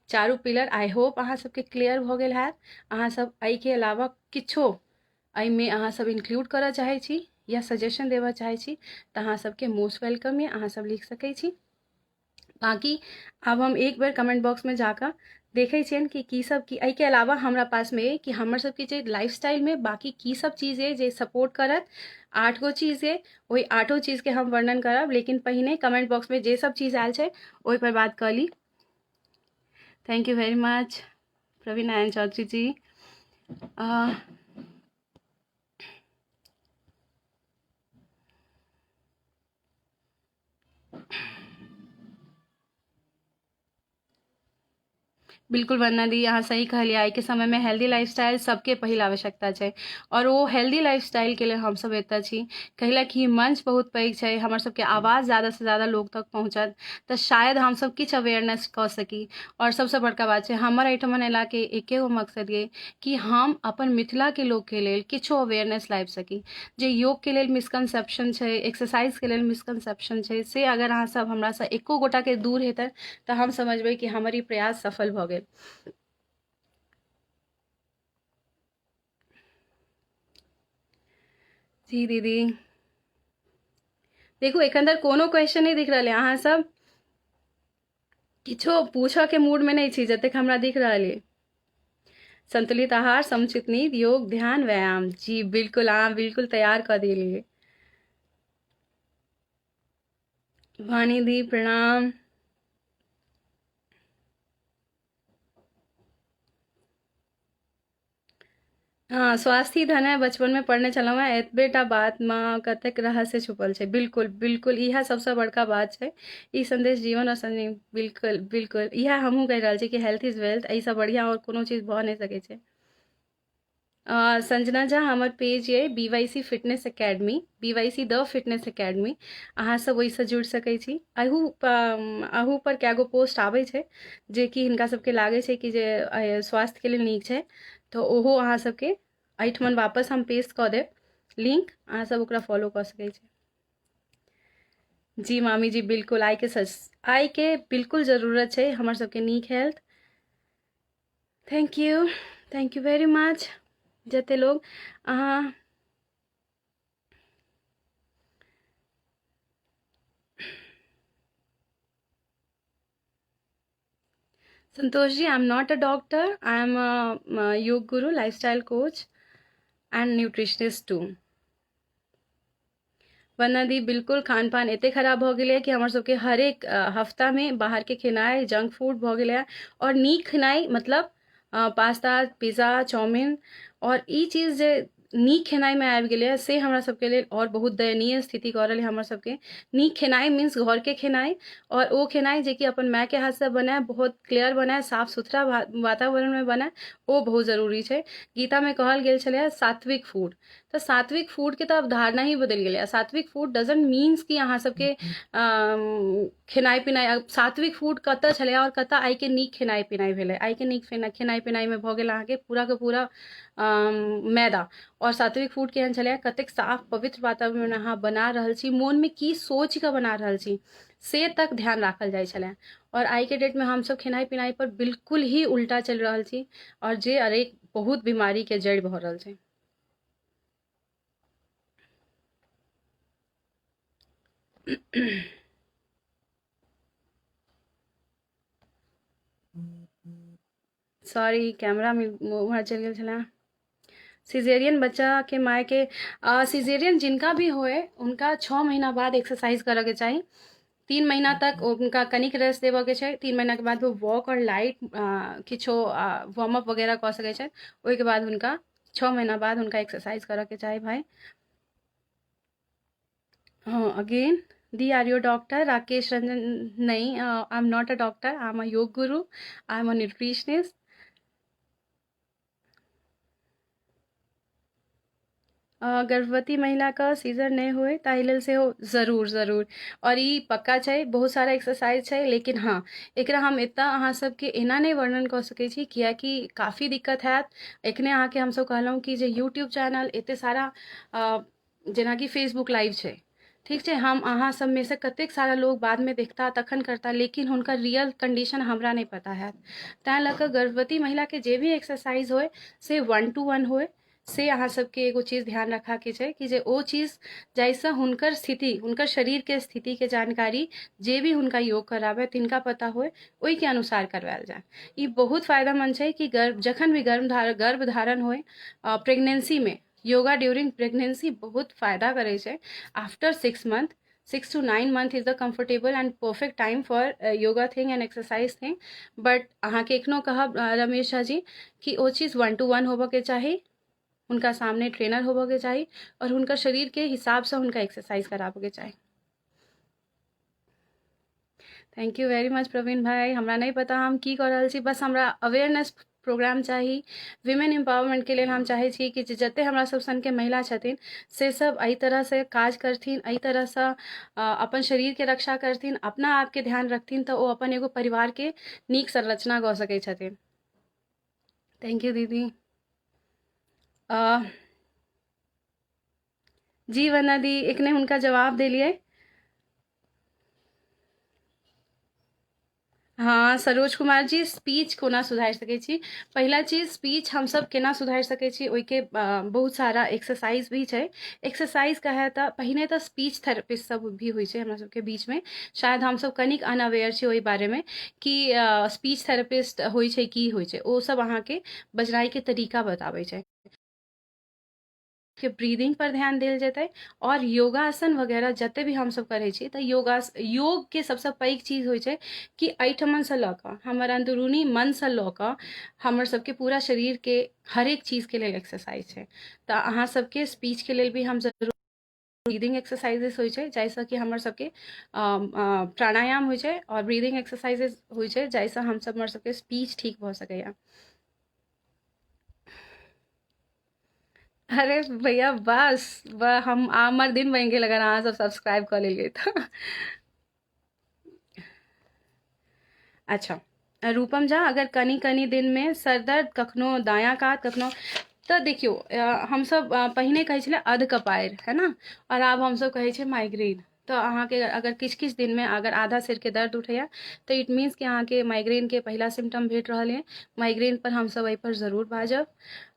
चारू पिलर I hope अहाँ सबके क्लियर भऽ गेल हैत। अहाँ सब एहिके अलावा किछो एहिमे अहाँ सब इंक्लूड करऽ चाहै छी या सजेशन देबऽ चाहै छी तऽ अहाँ सबके मोस्ट welcome यऽ, अहाँ सब लिख सकै छी। बाँकी आब हम एक बेर कमेंट बॉक्समे जाकऽ देखै छियनि कि की सब की एहिके अलावा हमरा पासमे अइ कि हमर सबके जे लाइफ स्टाइलमे बाँकी की सब चीज अइ जे सपोर्ट करत। 8 गो चीज अइ, ओहि 8 चीजके हम वर्णन करब, लेकिन पहिने कमेंट बॉक्समे जे सब चीज आयल छै ओहिपर बात कऽ ली। Thank you very much Praveen Narayan Chaudhary ji. बिल्कुल वंदना दी, अहाँ सही कहलियै। आइके समयमे हेल्दी लाइफस्टाइल सबके पहिल आवश्यकता छै आओर ओ हेल्दी लाइफस्टाइलके लेल हमसब एतऽ छी, कैला कि मंच बहुत पैघ छै, हमर सबके आवाज ज्यादासँ ज्यादा लोक तक पहुँचत तऽ शायद हमसब किछु अवेयरनेस कऽ सकी। आओर सबसँ बड़का बात छै हमर एहिठमन अयलाके एके गो मकसद अइ कि हम अपन मिथिलाके लोकके लेल किछो अवेयरनेस लाबि सकी। जे योगके लेल मिसकन्सेप्शन छै, एक्सरसाइजके लेल मिसकन्सेप्शन छै, से अगर अहाँ सब हमरासँ एको गोटाके दूर हेतै तऽ हम समझबै कि हमर ई प्रयास सफल भऽ गेल। जी दीदी, देखू एखन धरि कोनो क्वेश्चन नहि दिख रहल है, अहाँ सब किछो पूछऽके मूडमे नहि छी जतेक हमरा दिख रहल अइ। संतुलित आहार, समुचित नींद, योग, ध्यान, व्यायाम। जी बिल्कुल, अहाँ बिल्कुल तैयार कऽ देलियै। वाणी दी प्रणाम। हँ, स्वास्थ्य ही धन है, बचपनमे पढ़ने छलहुँ हेँ, एतबे टा बातमे कतेक रहस्य छुपल छै। बिल्कुल बिल्कुल, इएह सबसँ बड़का बात छै। ई सन्देश जीवन आओर संजीव, बिल्कुल बिल्कुल इएह हमहूँ कहि रहल छी कि हेल्थ is wealth, एहिसँ बढ़िआँ आओर कोनो चीज भऽ नहि सकै छै। संजना झा, हमर पेज अइ B Y C fitness academy, B Y C the fitness academy, अहाँ सब ओहिसँ जुड़ि सकै छी। अहू पर कए गो पोस्ट आबै छै जेकि हिनका सबके लागै छै कि जे स्वास्थ्यके लेल नीक छै, तऽ ओहो अहाँ सबके एहिठमन वापस हम पेस्ट कऽ देब लिंक, अहाँ सब ओकरा फॉलो कऽ सकै छी। जी मामी जी बिल्कुल, आइके बिल्कुल जरूरत छै हमर सबके नीक health. Thank you, thank you very much जते लोग अहाँ Santosh ji, I am not a doctor, I am a yoga guru, lifestyle coach and nutritionist too. Vandana दी बिल्कुल, खान पान एते खराब भऽ गेलैए कि हमर सबके हरेक हफ्तामे बाहरके खेनाइ जंक फूड भऽ गेलैए। आओर नीक खेनाइ मतलब पास्ता, पिज्जा, चाउमिन आओर ई चीज जे नीक खेनाइमे आबि गेलैए से हमरा सबके लेल आओर बहुत दयनीय स्थिति कऽ रहल हमर सबके। नीक खेनाइ मीन्स घरके खेनाइ, आओर ओ खेनाइ जेकि अपन मायके हाथसँ बनाय, बहुत क्लियर बनाय, साफ सुथरा वातावरणमे बनाय, ओ बहुत जरूरी छै। गीतामे कहल गेल छलैए सात्विक फूड, तऽ सात्विक फूडके तऽ अवधारणा ही बदलि गेलै। सात्विक फूड डजंट मीन्स कि अहाँ सबके खेनाइ पिनाइ, सात्विक फूड कतऽ छलै आओर कतऽ आइके नीक खेनाइ पिनाइ भेलै। आइके नीक खेनाइ पिनाइमे भऽ गेल अहाँके पूराके पूरा मैदा। आओर सात्विक फूड केहन छलै, कतेक साफ पवित्र वातावरणमे अहाँ बना रहल छी, मोनमे की सोचिकऽ बना रहल छी से तक ध्यान राखल जाइ छलै। आओर आइके डेटमे हमसब खेनाइ पिनाइ पर बिल्कुल ही उल्टा चलि रहल छी, आओर जे अनेक बहुत बीमारीके जड़ि भऽ रहल छै। सॉरी, कैमरा में उम्हर चलि गेल छलै। सिजेरियन बच्चाके मायके, सिजेरियन जिनका भी होए उनका 6 महीना बाद एक्सरसाइज करऽके चाही। 3 महीना तक हुनका कनिक रेस्ट देबऽके छै। 3 महीनाके बाद ओ वॉक आओर लाइट किछो वार्म अप वगैरह कऽ सकै छथि। ओहिके बाद हुनका 6 महीना बाद हुनका एक्सरसाइज करऽके चाही। भाई हँ, again the are your doctor Rakesh Ranjan? नहीं, I am not a doctor, I am a yoga guru, I am a nutritionist. गर्भवती महिलाके सीजर नहि होइ ताहि लेल सेहो जरूर जरूर, आओर ई पक्का छै, बहुत सारा एक्सरसाइज छै, लेकिन हँ एकरा हम एतऽ अहाँ सबके एना नहि वर्णन कऽ सकै छी किएकि काफी दिक्कत हैत। एखने अहाँके हमसब कहलहुँ कि जे यूट्यूब चैनल एते सारा, जेनाकि फेसबुक लाइव छै, ठीक छै, हम अहाँ सबमे से कतेक सारा लोग बादमे देखता तखन करता, लेकिन हुनकर रियल कंडीशन हमरा नहि पता हैत। तैँ लऽ कऽ गर्भवती महिलाके जे भी एक्सरसाइज होइ से 1 टू 1 होइ, से अहाँ सबके एगो चीज ध्यान रखऽके छै कि जे ओ चीज जाहिसँ हुनकर स्थिति, हुनकर शरीरके स्थितिके जानकारी जे भी हुनका योग कराबै तिनका पता होइ, ओहिके अनुसार करवायल जाय। ई बहुत फायदेमंद छै कि गर्भ जखन भी गर्भ धारण होइ, प्रेगनेंसीमे योगा ड्यूरिंग प्रेगनेंसी बहुत फायदा करै छै। After 6 month, 6 to 9 month is the comfortable and perfect time for yoga thing and exercise thing. But अहाँके एखनो कहब रमेश झा जी कि ओ चीज 1 टू 1 होबऽके चाही, हुनका सामने ट्रेनर होबऽके चाही और हुनकर शरीरके हिसाबसँ हुनका एक्सरसाइज कराबऽके चाही। Thank you very much Praveen भाई। हमरा नहि पता हम की कऽ रहल छी, बस हमरा अवेयरनेस प्रोग्राम चाही। विमेन एम्पावरमेंटके लेल हम चाहै छी कि जते हमरा सब सनके महिला छथिन से सब एहि तरहसँ काज करथिन, एहि तरहसँ अपन शरीरके रक्षा करथिन, अपना आपके ध्यान रखथिन, तऽ ओ अपन एगो परिवारके नीक संरचना कऽ सकै छथिन। Thank you दीदी। जी वंदना दी, एखने हुनका जवाब देलियै। हँ सरोज कुमार जी, स्पीच कोना सुधारि सकै छी? पहिला चीज, स्पीच हमसब केना सुधारि सकै छी, ओहिके बहुत सारा एक्सरसाइज भी छै। एक्सरसाइज कहै तऽ पहिने तऽ स्पीच थेरेपिस्ट सब भी होइ छै हमरा सबके बीचमे, शायद हमसब कनिक अनअवेयर छी ओहि बारेमे कि स्पीच थेरेपिस्ट होइ छै की होइ छै। ओ सब अहाँके बजनाइके तरीका बताबै छै, के ब्रीदिंग पर ध्यान देल जेतै और योगासन वगैरह जते भी हमसब करै छी तऽ योगके सबसँ पैघ चीज होइ छै कि एहिठमनसँ लऽ कऽ हमर अन्दरूनी मनसँ लऽ कऽ हमर सबके पूरा शरीरके हरेक चीजके लेल एक्सरसाइज छै। तऽ अहाँ सबके स्पीचके लेल भी हम जरूर ब्रीदिंग एक्सरसाइजेस होइ छै, जाहिसँ कि हमर सबके प्राणायाम होइ छै और ब्रीदिंग एक्सरसाइजेस होइ छै, जाहिसँ हमसब हमर सबके स्पीच ठीक भऽ सकैए। अरे भैया बस हम हमर दिन बनि गेल अगर अहाँ सब सब्सक्राइब कऽ लेलियै तऽ। अच्छा रूपम झा, अगर कनि कनि दिनमे सर दर्द, कखनो दायाँ कात कखनो, तऽ देखियौ हमसब पहिने कहै छलै अध कपारि है ने, आओर आब हमसब कहै छियै माइग्रेन। तऽ अहाँके अगर किछु किछु दिनमे अगर आधा सिरके दर्द उठैए तऽ it means कि अहाँके माइग्रेनके पहिला सिम्टम भेट रहल अइ। माइग्रेन पर हमसब एहिपर जरूर बाजब।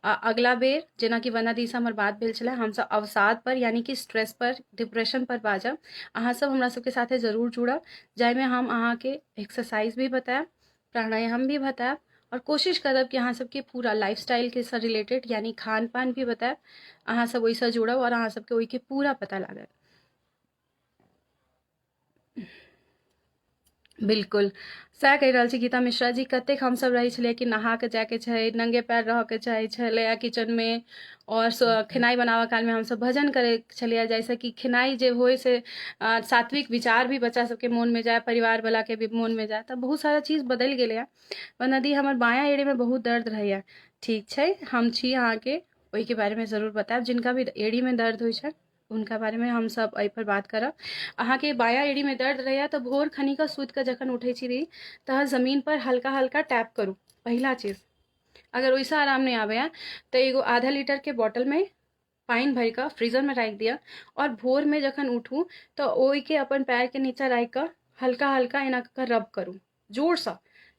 आ अगला बेर जेनाकि वंदना दीसँ हमर बात भेल छलै, हमसब अवसाद पर यानी कि स्ट्रेस पर, डिप्रेशन पर बाजब। अहाँ सब हमरा सबके साथे जरूर जुड़ब, जाहिमे हम अहाँके एक्सरसाइज भी बतायब, प्राणायाम भी बतायब और कोशिश करब कि अहाँ सबके पूरा लाइफ स्टाइलके सँ रिलेटेड यानी खान पान भी बतायब। अहाँ सब ओहिसँ जुड़ब और अहाँ सबके ओहिके पूरा पता लागत। बिल्कुल सएह कहि रहल छी गीता मिश्रा जी। कतेक हमसब रहै छलियै कि नहा कऽ जायके छै, नंगे पैर रहऽके चाहै छलैए किचनमे, आओर खेनाइ बनाबऽ कालमे हमसब भजन करै छलियै, जाहिसँ कि खेनाइ जे होइ से सात्विक विचार भी बच्चा सबके मोनमे जाय, परिवारवलाके भी मोनमे जाय। तऽ बहुत सारा चीज बदलि गेलैए। नदी हमर बायाँ एड़ीमे बहुत दर्द रहैए। ठीक छै, हम छी अहाँके ओहिके बारेमे जरूर बतायब। जिनका भी एड़ीमे दर्द होइ छै हुनका बारेमे हमसब एहिपर बात करब। अहाँके बायाँ एड़ीमे दर्द रहैए तऽ भोर खनी कऽ सुति कऽ जखन उठै छी तहन जमीनपर हल्का हल्का टैप करू, पहिला चीज। अगर ओहिसँ आराम नहि आबैए तऽ एगो आधा लीटरके बॉटलमे पानि भरि कऽ फ्रीजरमे राखि दिअ आओर भोरमे जखन उठू तऽ ओहिके अपन पैरके नीचाँ राखि कऽ हल्का हल्का एना कऽ कऽ रब करू जोरसँ,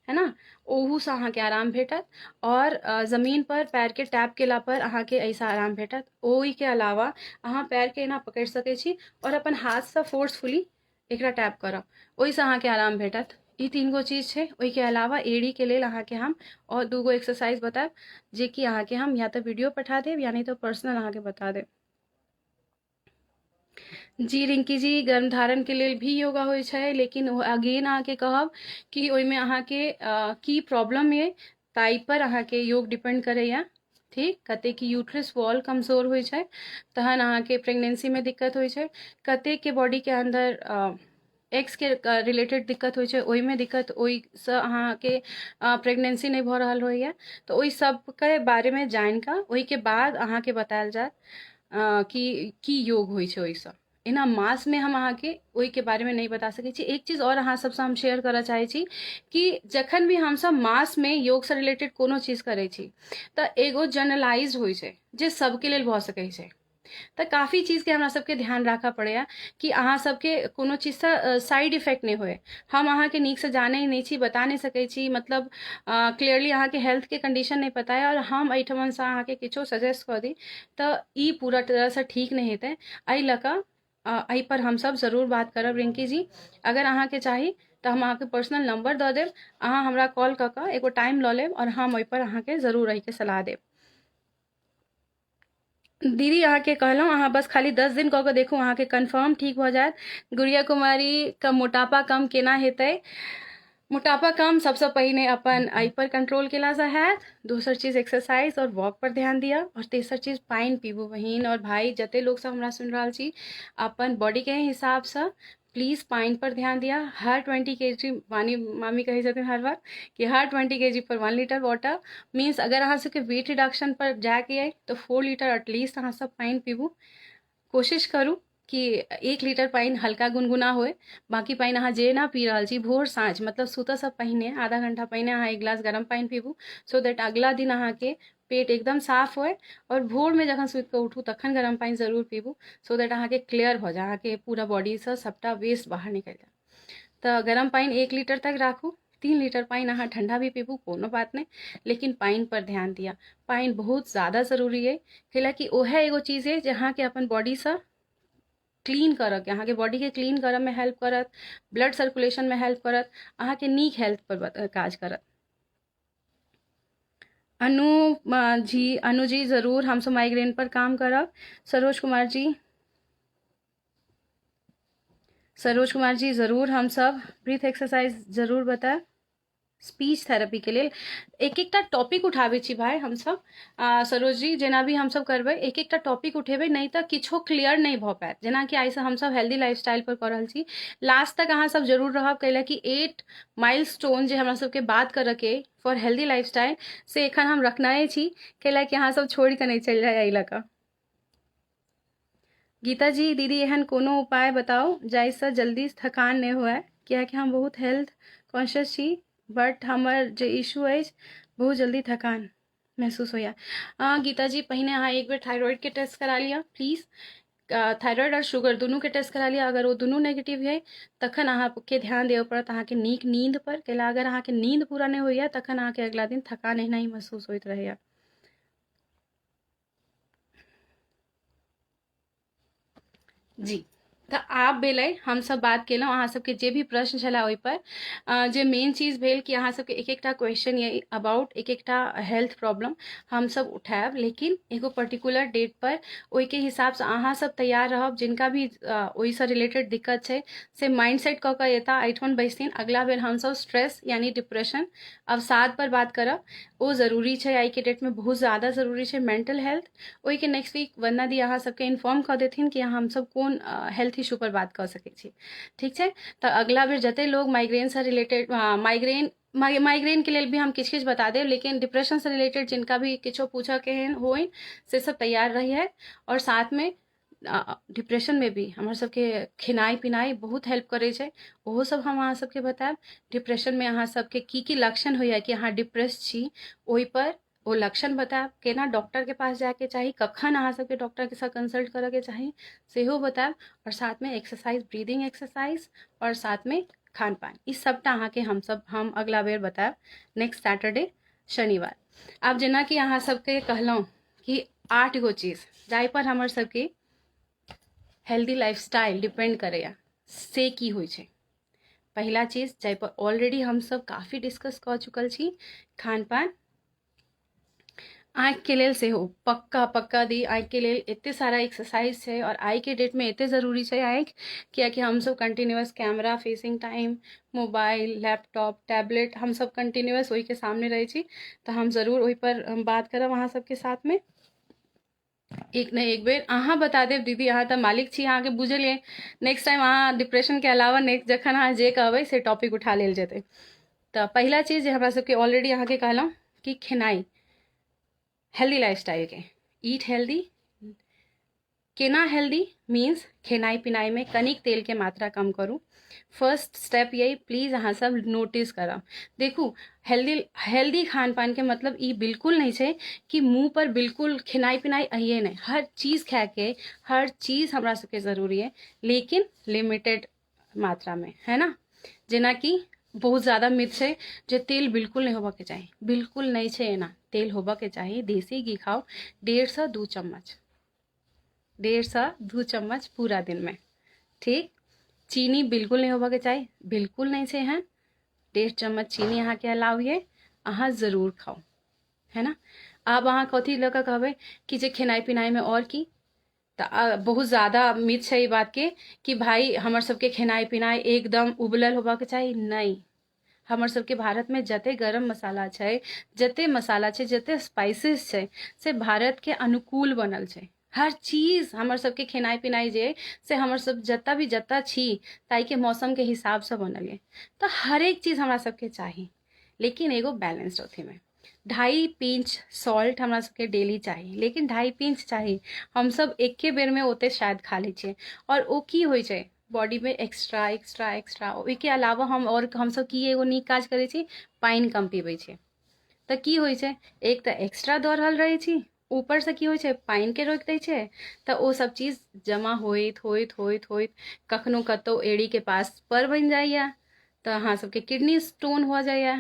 है ना, ओहूसँ अहाँके आराम भेटत। आओर जमीन पर पैरके टैप केला पर अहाँके एहिसँ आराम भेटत। ओहिके अलावा अहाँ पैरके एना पकड़ि सकै छी आओर अपन हाथसँ फोर्सफुली एकरा टैप करब, ओहिसँ अहाँके आराम भेटत। ई 3 गो चीज छै। ओहिके अलावा एड़ीके लेल अहाँके हम आओर 2 गो एक्सरसाइज बतायब, जेकि अहाँके हम या तऽ वीडियो पठा देब या नहि तऽ पर्सनल अहाँके बता देब। जी रिंकी जी, गर्भ धारण के लेल भी योगा होइ छै, लेकिन ओ अगेन अहाँके कहब कि ओहिमे अहाँके की प्रॉब्लम ये ताहि पर अहाँके योग डिपेंड करैया। ठीक, कतेक यूट्रस वॉल कमजोर होइ छै तहन अहाँके प्रेगनेंसीमे दिक्कत होइ छै, कतेकके बॉडीके अन्दर एक्सके रिलेटेड दिक्कत होइ छै, ओहिमे दिक्कत, ओहिसँ अहाँके प्रेगनेंसी नहि भऽ रहल होइए, तऽ ओहि सबके बारेमे जानि कऽ ओहिके बाद अहाँके बतायल जायत कि की योग होइ छै ओहिसँ। एना मासमे हम अहाँके ओहिके बारेमे नहि बता सकै छी। एक चीज आओर अहाँ सबसँ हम शेयर करऽ चाहै छी कि जखन भी हमसब मासमे योगसँ रिलेटेड कोनो चीज करै छी तऽ एगो जनरलाइज होइ छै जे सबके लेल भऽ सकै छै। तऽ काफी चीजके हमरा सबके ध्यान राखऽ पड़ैया कि अहाँ सबके कोनो चीजसँ साइड इफेक्ट नहि होय। हम अहाँके नीकसँ जानै नहि छी, बता नहि सकै छी, मतलब क्लियरली अहाँके हेल्थके कंडीशन नहि पता है, आओर हम एहिठमनसँ अहाँके किछो सजेस्ट कऽ दी तऽ ई पूरा तरहसँ ठीक नहि हेतै। एहि लऽ कऽ एहिपर हमसब जरूर बात करब। रिंकी जी, अगर अहाँके चाही तऽ हम अहाँके पर्सनल नंबर दऽ देब, अहाँ हमरा कॉल कऽ कऽ एगो टाइम लऽ लेब आओर हम ओहिपर अहाँके जरूर एहिके सलाह देब। दीदी अहाँके कहलहुँ, अहाँ बस खाली 10 दिन कऽ कऽ देखू, अहाँके कन्फर्म ठीक भऽ जायत। गुड़िया कुमारी के मोटापा कम केना हेतै? मोटापा कम सबसँ पहिने अपन एहिपर कंट्रोल केलासँ हैत। दोसर चीज एक्सरसाइज आओर वॉक पर ध्यान दिअ, आओर तेसर चीज पानि पीबू। बहिन आओर भाय जते लोक सब हमरा सुनि रहल छी, अपन बॉडीके हिसाबसँ प्लीज पानि पर ध्यान दिअ। हर 20 के जी पानी, मामी कहै छथिन हर बार कि हर 20 के जी पर 1 लीटर वाटर, मीन्स अगर अहाँ सबके वेट रिडक्शन पर जायके अइ तऽ 4 लीटर एटलीस्ट अहाँ सब पानि पीबू। कोशिश करू कि 1 लीटर पानि हल्का गुनगुना होय, बाकी पानि अहाँ जेना पी रहल छी भोर साँझ, मतलब सुतऽसँ पहिने आधा घंटा पहिने अहाँ 1 गिलास गरम पानि पीबू, सो that अगला दिन अहाँके पेट एकदम साफ होय। आओर भोरमे जखन सुति कऽ उठू तखन गरम पानि जरूर पीबू, सो that अहाँके क्लियर भऽ जाय, अहाँके पूरा बॉडीसँ सबटा वेस्ट बाहर निकलि जाय। तऽ गरम पानि 1 लीटर तक राखू, 3 लीटर पानि अहाँ ठंडा भी पीबू, कोनो बात नहि, लेकिन पानि पर ध्यान दिअ। पानि बहुत ज़्यादा जरूरी अइ, कैलाकि ओहे एगो चीज अइ जे अहाँके अपन बॉडीसँ क्लीन करऽके, अहाँके बॉडीके क्लीन करऽमे हेल्प करत, ब्लड सर्कुलेशनमे हेल्प करत, अहाँके नीक हेल्थ पर काज करत। अनु जी, अनु जी जरूर हमसब माइग्रेन पर काम करब। सरोज कुमार जी, सरोज कुमार जी जरूर हमसब ब्रीथ एक्सरसाइज जरूर बतायब। स्पीच थेरेपी के लेल एक एकटा टॉपिक उठाबै छी भाय हमसब। सरोज जी, जेना भी हमसब करबै एक एकटा टॉपिक उठेबै, नहि तऽ किछो क्लियर नहि भऽ पायत। जेनाकि आइसँ हमसब हेल्दी लाइफस्टाइल पर कऽ रहल छी, लास्ट तक अहाँ सब जरूर रहब, कैलाकि 8 माइल स्टोन जे हमरा सबके बात करऽके फॉर हेल्दी लाइफस्टाइल से एखन हम रखनाए छी, कैलाकि अहाँ सब छोड़ि कऽ नहि चलि जाय एहि लऽ कऽ। गीता जी दीदी, एहन कोनो उपाय बताउ जाहिसँ जल्दी थकान नहि हुए, कियाकि हम बहुत हेल्थ कॉन्शियस छी, बट हमर जे इशू अछि बहुत जल्दी थकान महसूस होइए। गीता जी, पहिने अहाँ एक बेर थायराइडके टेस्ट करा लिअ प्लीज। थायराइड आओर शुगर दुनूके टेस्ट करा लिअ, अगर ओ दुनू नेगेटिव अइ तखन अहाँके ध्यान देबऽ पड़त अहाँके नीक नींद पर, कैला अगर अहाँके नींद पूरा नहि होइए तखन अहाँके अगिला दिन थकान एहिना ही महसूस होइत रहैए। जी, तऽ आब भेलै हमसब बात केलहुँ अहाँ सबके जे भी प्रश्न छलै ओहिपर। जे मेन चीज भेल कि अहाँ सबके एक एकटा क्वेश्चन ये अबाउट एक एकटा हेल्थ प्रॉब्लम हमसब उठायब, लेकिन एगो पर्टिकुलर डेट पर ओहिके हिसाबसँ अहाँ सब तैयार रहब। जिनका भी ओहिसँ रिलेटेड दिक्कत छै से माइंड सेट कऽ कऽ एता, एहिठाम बैसथिन। अगला बेर हमसब स्ट्रेस यानी डिप्रेशन अवसाद पर बात करब, ओ जरूरी छै आइके डेटमे, बहुत ज़्यादा जरूरी छै मेंटल हेल्थ। ओहिके नेक्स्ट वीक वंदना दी अहाँ सबके इन्फॉर्म कऽ देथिन कि हमसब कोन हेल्थ इशू पर बात कऽ सकै छी, ठीक छै? तऽ अगला बेर जते लोग माइग्रेनसँ रिलेटेड, माइग्रेनके लेल भी हम किछु किछु बता देब, लेकिन डिप्रेशनसँ रिलेटेड जिनका भी किछो पूछऽके होइन से सब तैयार रहिए। आओर साथमे डिप्रेशनमे भी हमर सबके खेनाइ पिनाइ बहुत हेल्प करै छै, ओहो सब हम अहाँ सबके बतायब। डिप्रेशनमे अहाँ सबके की की लक्षण होइए कि अहाँ डिप्रेस छी, ओहिपर ओ लक्षण बतायब। केना डॉक्टरके पास जायके चाही, कखन अहाँ सबके डॉक्टरके साथ कंसल्ट करऽके चाही सेहो बतायब। आओर साथमे एक्सरसाइज, ब्रीदिंग एक्सरसाइज आओर साथमे खान पान, ई सबटा अहाँके हम अगला बेर बतायब नेक्स्ट सैटरडे शनिवार। आब जेनाकि अहाँ सबके कहलहुँ कि 8 गो चीज जाहिपर हमर सबके हेल्दी लाइफस्टाइल डिपेंड करैए, से की होइ छै। पहिला चीज जाहिपर ऑलरेडी हमसब काफी डिस्कस कऽ चुकल छी, खान पान। आँखिके लेल सेहो पक्का पक्का दी, आँखिके लेल एते सारा एक्सरसाइज छै आओर आइके डेटमे एते जरूरी छै आँखि, कियाकि हमसब continuous camera facing time, mobile, laptop, tablet, हमसब कंटिन्यूअस ओहिके सामने रहै छी, तऽ हम जरूर ओहिपर बात करब अहाँ सबके साथमे एक ने एक बेर। अहाँ बता देब दीदी, अहाँ तऽ मालिक छी, अहाँके बुझल अइ। नेक्स्ट टाइम अहाँ डिप्रेशनके अलावा नेक्स्ट जखन अहाँ जे कहबै से टॉपिक उठा लेल जेतै। तऽ पहिला चीज जे हमरा सबके ऑलरेडी अहाँके कहलहुँ कि खेनाइ हेल्दी लाइफस्टाइलके, ईट हेल्दी, केना हेल्दी मीन्स खेनाइ पिनाइमे कनिक तेलके मात्रा कम करू। फर्स्ट स्टेप यही, प्लीज अहाँ सब नोटिस करब। देखू, हेल्दी हेल्दी खान पानके मतलब ई बिल्कुल नहि छै कि मुँह पर बिल्कुल खेनाइ पिनाइ अहिए नहि। हर चीज खायके, हर चीज हमरा सबके जरूरी है, लेकिन लिमिटेड मात्रामे, है ना। जेनाकि बहुत ज़्यादा मिथ छै जे तेल बिल्कुल नहि होबऽके चाही, बिल्कुल नहि छै एना। तेल होबऽके चाही, देसी घी खाउ, 1.5 से 2 चम्मच, 1.5 से 2 चम्मच पूरा दिनमे, ठीक। चीनी बिल्कुल नहि होबऽके चाही, बिल्कुल नहि छै एहन। 1.5 चम्मच चीनी अहाँके अलाउ ये, अहाँ जरूर खाउ, है ना। आब अहाँ कथी लऽ कऽ कहबै कि जे खेनाइ पिनाइमे आओर की, तऽ बहुत ज़्यादा मिथ छै ई बातके कि भाई हमर सबके खेनाइ पिनाइ एकदम उबलल होबाके चाही। नहि, हमर सबके भारतमे जते गरम मसाला छै, जते मसाला छै, जते स्पाइसेस छै, से भारतके अनुकूल बनल छै। हर चीज हमर सबके खेनाइ पिनाइ जे से हमर सब जतऽ भी जतऽ छी ताहिके मौसमके हिसाबसँ बनल अइ। तऽ हरेक चीज हमरा सबके चाही, लेकिन एगो बैलेंस्ड अथीमे। 2.5 पिंच सॉल्ट हमरा सबके डेली चाही, लेकिन 2.5 पिंच चाही, हमसब एके बेरमे ओते शायद खा लै छियै, आओर ओ की होइ छै बॉडीमे एक्स्ट्रा एक्स्ट्रा एक्स्ट्रा। ओहिके अलावा हम आओर हमसब की एगो नीक काज करै छी, पानि कम पीबै छी। तऽ की होइ छै, एक तऽ एक्स्ट्रा दऽ रहल रहै छी, ऊपरसँ की होइ छै पानिके रोकि दै छै, तऽ ओ सब चीज जमा होइत होइत होइत होइत कखनो कतहु एड़ीके पास पर बनि जाइए, तऽ अहाँ सबके किडनी स्टोन भऽ जाइए,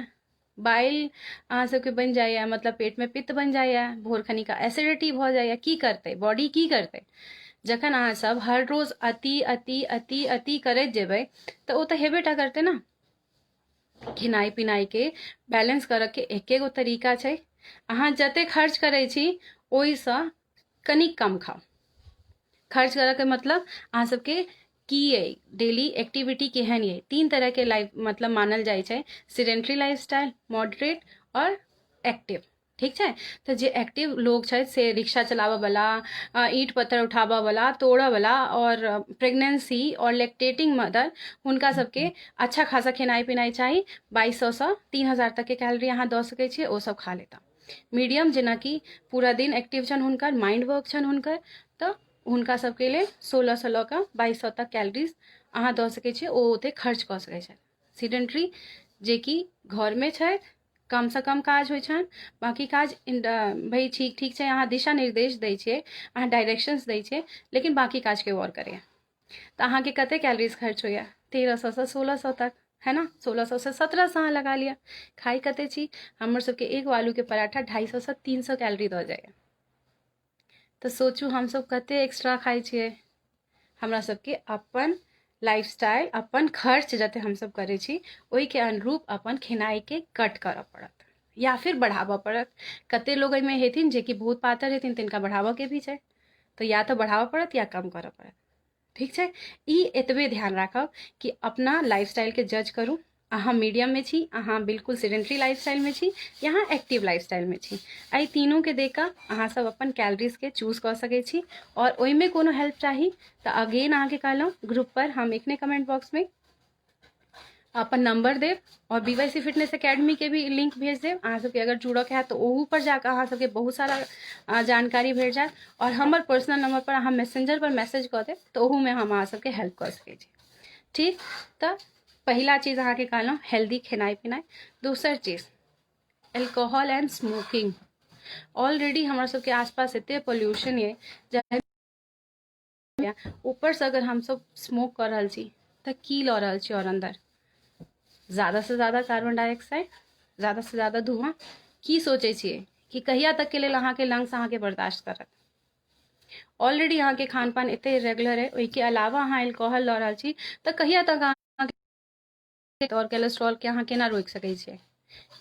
बाइल अहाँ सबके बनि जाइए, मतलब पेटमे पित्त बनि जाइए, भोर खनिका एसिडिटी भऽ जाइए। की करतै बॉडी, की करतै? जखन अहाँ सब हर रोज अति अति अति अति करैत जेबै तऽ ओ तऽ हेबे टा करतै ने। खेनाइ पिनाइके बैलेंस करऽके एके गो तरीका छै, अहाँ जते खर्च करै छी ओहिसँ कनि कम खाउ। खर्च करऽके मतलब अहाँ सबके की अइ डेली एक्टिविटी केहन अइ। 3 तरहके लाइफ मतलब मानल जाइ छै, सीडेंट्री लाइफ स्टाइल, मॉडरेट आओर एक्टिव, ठीक छै। तऽ जे एक्टिव लोग छथि से रिक्शा चलाबऽवला, ईंट पत्थर उठाबऽवला, तोड़ऽवला, आओर प्रेगनेंसी आओर लैक्टेटिंग मदर, हुनका सबके अच्छा खासा खेनाइ पिनाइ चाही। 2200 से 3000 तकके कैलोरी अहाँ दऽ सकै छियै, ओ सब खा लेता। मीडियम जेनाकि पूरा दिन एक्टिव छनि हुनकर, माइंड वर्क छनि हुनकर, तऽ हुनका सबके लेल 1600 लऽ कऽ 2200 तक कैलोरीज अहाँ दऽ सकै छियै, ओ ओते खर्च कऽ सकै छथि। सीडेंट्री जेकि घरमे छथि, कमसँ कम काज होइ छनि, बाँकी काज भाइ ठीक ठीक छै, अहाँ दिशा निर्देश दै छियै, अहाँ डायरेक्शंस दै छियै, लेकिन बाँकी काज केओ आओर करैए। तऽ अहाँके कते कैलोरीज खर्च होइए? 1300 से 1600 तक, है ना। 1600 से 1700 अहाँ लगा लिअ। खाइ कते छी? हमर सबके एगो आलूके पराठा 250 से 300 कैलोरी दऽ जाइए। तऽ सोचू हमसब कते एक्स्ट्रा खाइ छियै। हमरा सबके अपन लाइफ स्टाइल, अपन खर्च जते हमसब करै छी ओहिके अनुरूप अपन खेनाइके कट करऽ पड़त या फिर बढ़ाबऽ पड़त। कते लोग एहिमे हेथिन जेकि बहुत पातर हेथिन, तिनका बढ़ाबऽके भी छै, तऽ या तऽ बढ़ाबऽ पड़त या कम करऽ पड़त, ठीक छै। ई एतबे ध्यान राखब कि अपना लाइफ स्टाइलके जज करू। अहाँ मीडियममे छी, अहाँ बिल्कुल सीडेंट्री लाइफ स्टाइलमे छी, या अहाँ एक्टिव लाइफ स्टाइलमे छी, एहि तीनूके देख कऽ अहाँ सब अपन कैलोरीजके चूज कऽ सकै छी। आओर ओहिमे कोनो हेल्प चाही तऽ अगेन अहाँके कहलहुँ, ग्रुप पर हम एखने कमेंट बॉक्समे अपन नंबर देब और B Y C fitness academy के भी लिंक भेज देब। अहाँ सबके अगर जुड़ऽके हैत तऽ ओहू पर जाकऽ अहाँ सबके बहुत सारा जानकारी भेट जायत। और हमर पर्सनल नंबर पर अहाँ मैसेंजर पर मैसेज कऽ देब तऽ ओहूमे हम अहाँ सबके हेल्प कऽ सकै छी, ठीक। तऽ पहिला चीज अहाँके कहलहुँ हेल्दी खेनाइ पिनाइ। दोसर चीज एल्कोहल एंड स्मोकिंग। ऑलरेडी हमरा सबके आसपास एते पॉल्यूशन ये, ऊपरसँ अगर हमसब स्मोक कऽ रहल छी तऽ की लऽ रहल छी आओर अन्दर ज़्यादा से ज़्यादा कार्बन डाइऑक्साइड, ज़्यादा से ज़्यादा धुआं। की सोचै छियै कि कहिया तकके लेल अहाँके लंग्स अहाँके बर्दाश्त करत? ऑलरेडी अहाँके खान पान एते इरेगुलर है, ओहिके अलावा अहाँ एल्कोहल लऽ रहल छी तऽ कहिया तक अहाँके आओर कोलेस्ट्रॉलके अहाँ केना रोकि सकै छियै?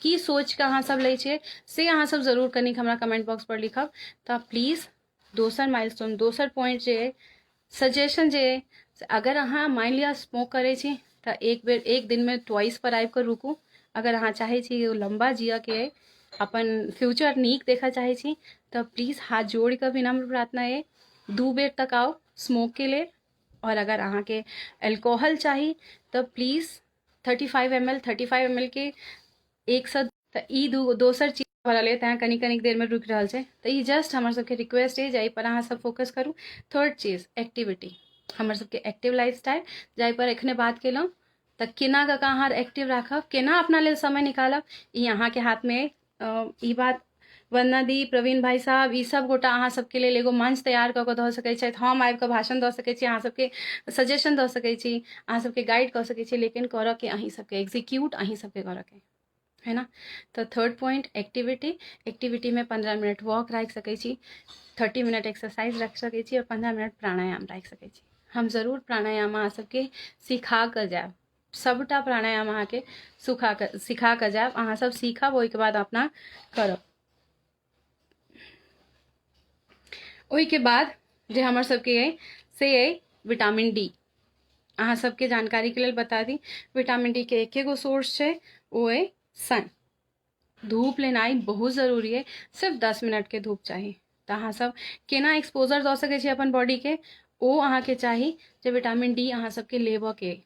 की सोच कऽ अहाँ सब लै छियै से अहाँ सब जरूर कनिक हमरा कमेंट बॉक्स पर लिखब। तऽ प्लीज दोसर माइलस्टोन, दोसर पॉइंट जे अइ, सजेशन जे अइ, से अगर अहाँ मानि लिअ स्मोक करै छी तऽ एक बेर एक दिनमे ट्वाइस पर आबि कऽ रुकू। अगर अहाँ चाहै छी कि लम्बा जियऽके अइ, अपन फ्यूचर नीक देखऽ चाहै छी, तऽ प्लीज हाथ जोड़ि कऽ विनम्र प्रार्थना अइ, 2 बेर तक आउ स्मोकके लेल। आओर अगर अहाँके एल्कोहल चाही तऽ प्लीज 35 ml, 35 ml के एक सए, तऽ ई दू दोसर चीज। भरल अइ, तैँ कनी कनिक देरमे रुकि रहल छै। तऽ ई जस्ट हमर सबके रिक्वेस्ट अइ जे एहिपर अहाँ सब फोकस करू। थर्ड चीज एक्टिविटी, हमर सबके एक्टिव लाइफ स्टाइल जाहिपर एखने बात केलहुँ, तऽ केना कऽ कऽ अहाँ एक्टिव राखब, केना अपना लेल समय निकालब, ई अहाँके हाथमे अइ। ई बात वंदना दी, प्रवीण भाई साहब, ई सब गोटा अहाँ सबके लेल एगो मंच तैयार कऽ कऽ दऽ सकै छथि। हम आबि कऽ भाषण दऽ सकै छी, अहाँ सबके सजेशन दऽ सकै छी, अहाँ सबके गाइड कऽ सकै छी, लेकिन करऽके अहीं सबके, एक्जिक्यूट अहीं सबके करऽके है ना। तऽ थर्ड पॉइंट एक्टिविटी, एक्टिविटीमे 15 मिनट वॉक राखि सकै छी, 30 मिनट एक्सरसाइज राखि सकै छी आओर 15 मिनट प्राणायाम राखि सकै छी। हम जरूर प्राणायाम अहाँ सबके सिखा कऽ जायब, सबटा प्राणायाम अहाँके सुखा कऽ सिखा कऽ जायब, अहाँ सब सीखब, ओहिके बाद अपना करब। ओहिके बाद जे हमर सबके अइ से अइ विटामिन डी। अहाँ सबके जानकारीके लेल बता दी, विटामिन डी के एके गो सोर्स छै, ओ अइ सन। धूप लेनाइ बहुत जरूरी अइ, सिर्फ 10 मिनटके धूप चाही। तऽ अहाँ सब केना एक्सपोजर दऽ सकै छी अपन बॉडीके, ओ अहाँके चाही जे विटामिन डी अहाँ सबके लेबऽके अइ।